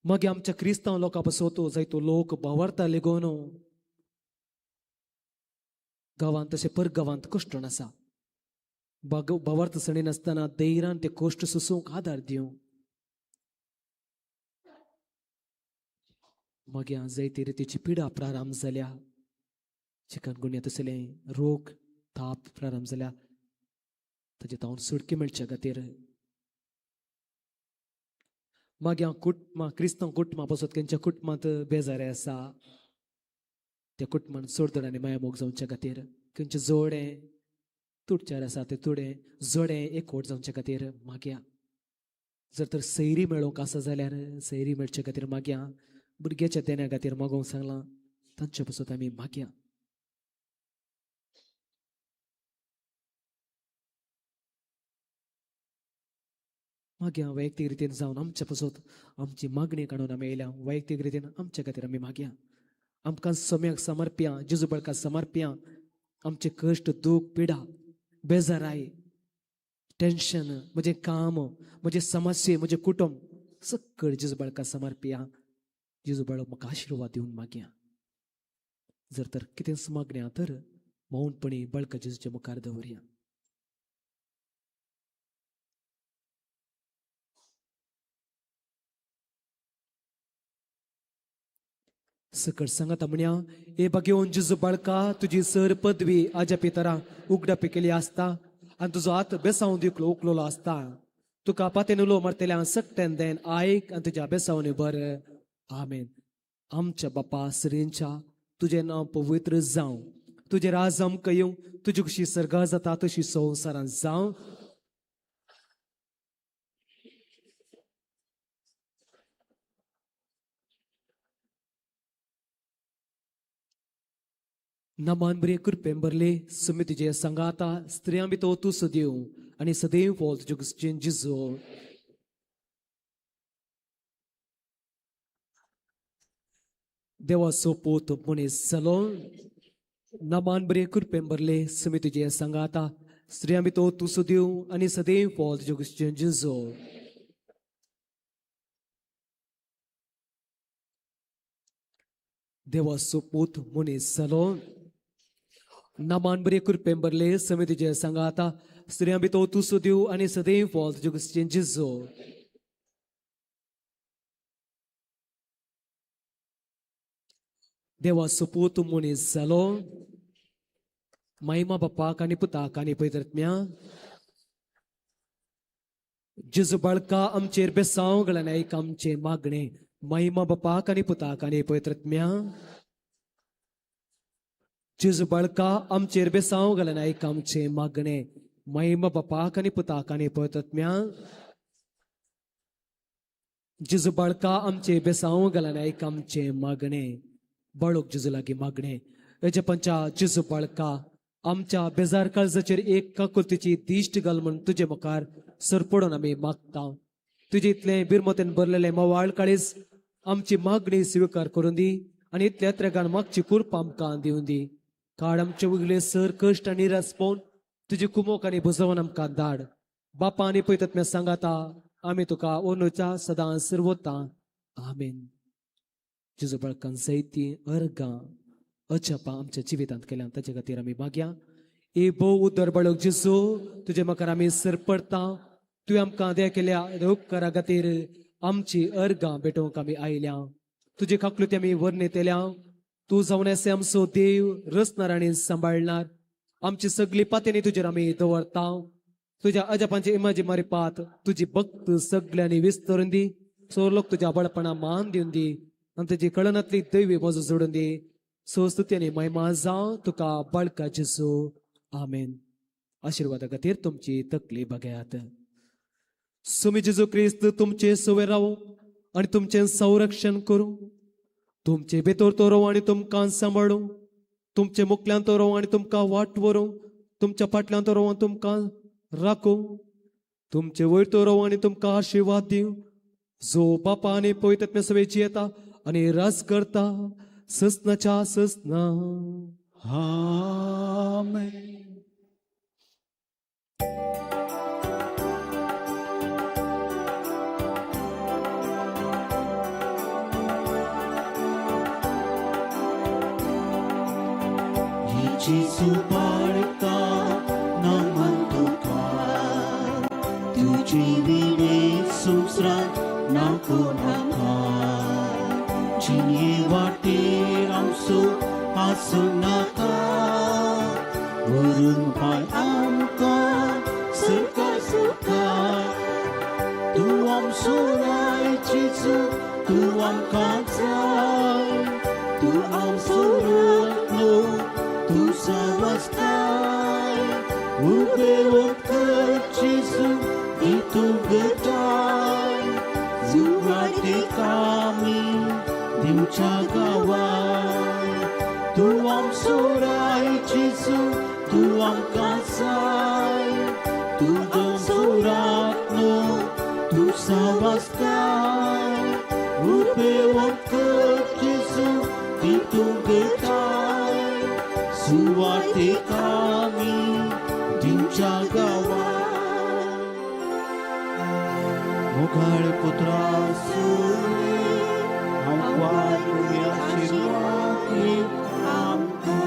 मागीर आमच्या क्रिस्तांव लोकां पसत जायतो लोक बावरता लेगून गांवांत तशें परगांवांत कश्टण आसा, बावर्त सणी नासतना धैर्यान ते कश्ट सोसूंक आदार दिवं. मागीर जायते रितीची पिडा प्रारंभ जाल्या, चिकनगुन्या तसले रोग ताप प्रारंभ जाल्या, ताजे तावन सुटके मेळच्या खातीर. मागीर कुटुंबां, क्रिस्तांव कुटुंबां पसत खंयच्या कुटुंबांत बेजारे आसा त्या कुटुंबान सोडदड आनी मायामोग जावच्या खातीर, खंयचें जोडें तुटच्यार आसा तें तुडें जोडें एकवट जावच्या खातीर मागया. जर तर सैरी मेळोवंक आसा जाल्यार सैरी मेळचे खातीर मागया. भुरग्याच्या देण्या खातीर मागोवंक सांगलां, तांचे पसत आमी मागया. मागया वैयक्तीक रितीन जावन आमच्या पसत आमची मागणी काडून आमी येयल्या, वैयक्तीक रितीन आमच्या खातीर आमी मागया. आमकां सम्याक समर्प्या, जेजू बळका समर्प्या, आमचे कश्ट, दूख, पिडा, बेजाराय, टेन्शन, म्हजें काम, म्हजें समस्ये, म्हजें कुटुंब सकळ जेजू बळका समर्प्या. जेजू बाळक म्हाका आशिर्वाद दिवन मागया. जर तर कितेंच मागण्या तर मौनपणी बळका जेजूच्या मुखार दवरया. सकळ सांगता म्हणया, ए बागेवन जेजू बाळका, तुजी सर पदवी आज्या पितरा उगडापी केली आसता आनी तुजो हात बेसावन दिकलो उकलोलो आसता. तुका पातेन उलो मारतल्या सकट्यान देन आयक आनी तुज्या बेसावनी बर. आमेन. आमच्या बापा सरींच्या, तुजें नांव पवित्र जावं, तुजें राज आमकां येवं, तुजी कशी सर्गां जाता तशी संवसारांत जावं. नमान बरे कृपेन भरले सुमी तुजे सांगाता स्त्रियां भितर तूं सदैव आनी सदैव फॉल तुज्यो क्रिश्चियन जिजो. देवाचो पूत मनीस जालो. नमान बरे कृपेन भरले सुमी तुजे सांगाता स्त्रियां भितर तूं सदैव आनी सदैव फॉल तुज्यो क्रिश्चियन जिजो. देवाचो पूत मनीस जालो. नमान बरे कृपेन भरले समी तुजे सांगाता स्त्रियां भितर तूं सदैव आनी सदैव फॉल तुज्यो क्रिश्चियन जिजो. देवाचो पूत मनीस जालो. महिमा बापाक आनी पुताक आनी पवित्र जेजू बाळका आमचेर बेसांव गळ्यान आयक आमचें मागणें. महिमा बापाक आनी पुताक आनी पवित्र जेजू बाळका आमचेर बेसांव गळ्यान आयक आमचें मागणें. महिमा बापाक आनी पुताक आनी पवित्र जेजू बाळका आमचे बेसांव गळ्यान आयक आमचें मागणें. बाळूक जेजू लागीं मागणें. हेजे पंचा जेजू बाळका आमच्या बेजार काळजाचेर एक काकुळतीची दिश्ट घाल म्हूण तुजे मुखार सरपडून आमी मागता. तुजे इतलें बिरमतेन भरलेलें मवाळ काळीज आमची मागणी स्विकार करून दी आनी इतल्या त्रेगान मागची कुरपा आमकां दिवन दी. काड आमचे उगले सर कश्ट आनी निरास पळोवन तुजी कुमोक आनी बुजोवन आमकां धाड. बापा आनी पयतत्म्या सांगाता आमी तुका ओनूच्या सदां सर्वता. आमेन. जेजू बाळकान जायतीं अर्गां अजापां आमच्या जिवितांत केल्यान ताचे खातीर आमी मागया. ए भोव उदर बाळक जेजू तुजे मुखार आमी सरपडता. तुवें आमकां दया केल्या उपकारा खातीर आमची अर्गां भेटोवंक आमी आयल्या. तुजे काकलुती आमी वर्णयतल्या. तूं जावन आसा आमचो देव रचणार आनी सांबाळणार. आमची सगळी पातेनी तुजेर आमी दवरता. तुज्या अजापांची इमाजी मारिपात तुजी भक्त सगळ्यांनी विस्तरून दी. सोरलोक तुज्या बळपणा मान दिवन दी आनी तुजी कळनातली दैवी मजो जोडून दी. सोस्तुती आनी महिमा जावं तुका बाळका जेजू. आमेन. आशिर्वादा खातीर तुमची तकली बघयात. सुमी जेजू क्रिस्त तुमचे सवे रावूं आनी तुमचें संरक्षण करूं. तुमचे भितर तो रावूं आनी तुमकां सांबाळूं. तुमचे मुखल्यान तो रावूं आनी तुमकां वाट व्हरूं. तुमच्या फाटल्यान तो रावूं आनी तुमकां राखूं. तुमचे वयर तो रावूं आनी तुमकां आशिर्वाद दिवं. जो बापा आनी पवित्र सवेची येता आनी राज करता ससनाच्या ससना. आमेन. जेजू बाळका नमन तुका तुजी विणे संवसारांत ना कोणाका जिणे वाटेर आमचो आसूं नाका व्हरून पाय आमकां सुखा सुखा तूं आमचो राय जेजू तूं आमकां जाय तूं आमचो रातलो तूं समजताय उबेवंत कर जेजू दी तूं गताय जुवाटेक आमी दिवच्या गांवाय तूं आमचो राय जेजू तूं आमकां जाय तूं आमचो रातलो तूं समजताय उबेवंत कर जेजू दी तूं गताय सुवातेक आमी दिवच्या गांवाय मोगाळ पुत्रा सुने हांव आशिर्वाद दी आमकां.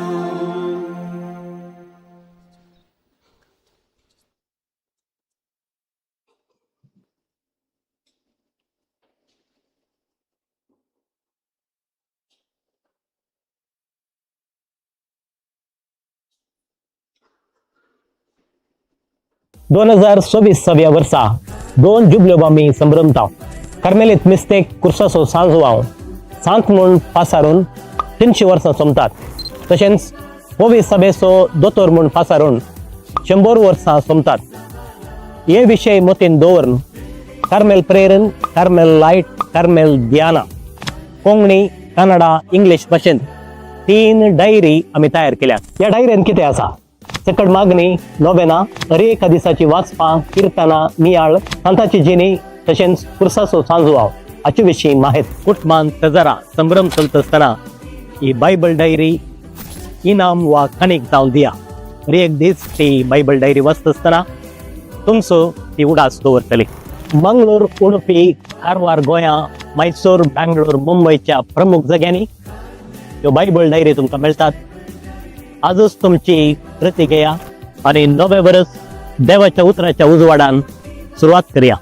2024 वर्सा दोन जुबल्यो आमी संभ्रमता. कार्मेलीत मिस्तेक कुर्साचो सांजवाव सांत म्हूण पासारून 300 वर्सां सोंपतात. तशेंच पवी सभेचो दोतोर म्हूण पासारून 100 वर्सां सोंपतात. हे विशय मतीन दवरून कार्मेल प्रेरण, कार्मेल लायट, कार्मेल ध्याना कोंकणी, कन्नडा, इंग्लीश भाशेंत तीन डायरी आमी तयार केल्यात. ह्या डायरेन कितें आसा? सकट मागणी, नोवेना, हर एका दिसाची वाचपां, किर्तनां, नियाळ, संताची जिणी, तशेंच पुरसाचो सांजवाव हाचे विशीं माहित. कुटुंबान तजरा संभ्रम चलत आसतना ही बायबल डायरी इनाम वा काणीक जावन दिया. हर एक दीस ती बायबल डायरी वाचता आसतना तुमचो ती उडास दवरतली. मंगळूर, उडुपी, कारवार, गोंया, मैसूर, बँगलोर, मुंबयच्या प्रमुख जाग्यांनी ह्यो बायबल डायरी तुमकां मेळटात. आजच तुमची प्रती घेया आनी नवें वर्स देवाच्या उतराच्या उजवाडान सुरवात करया.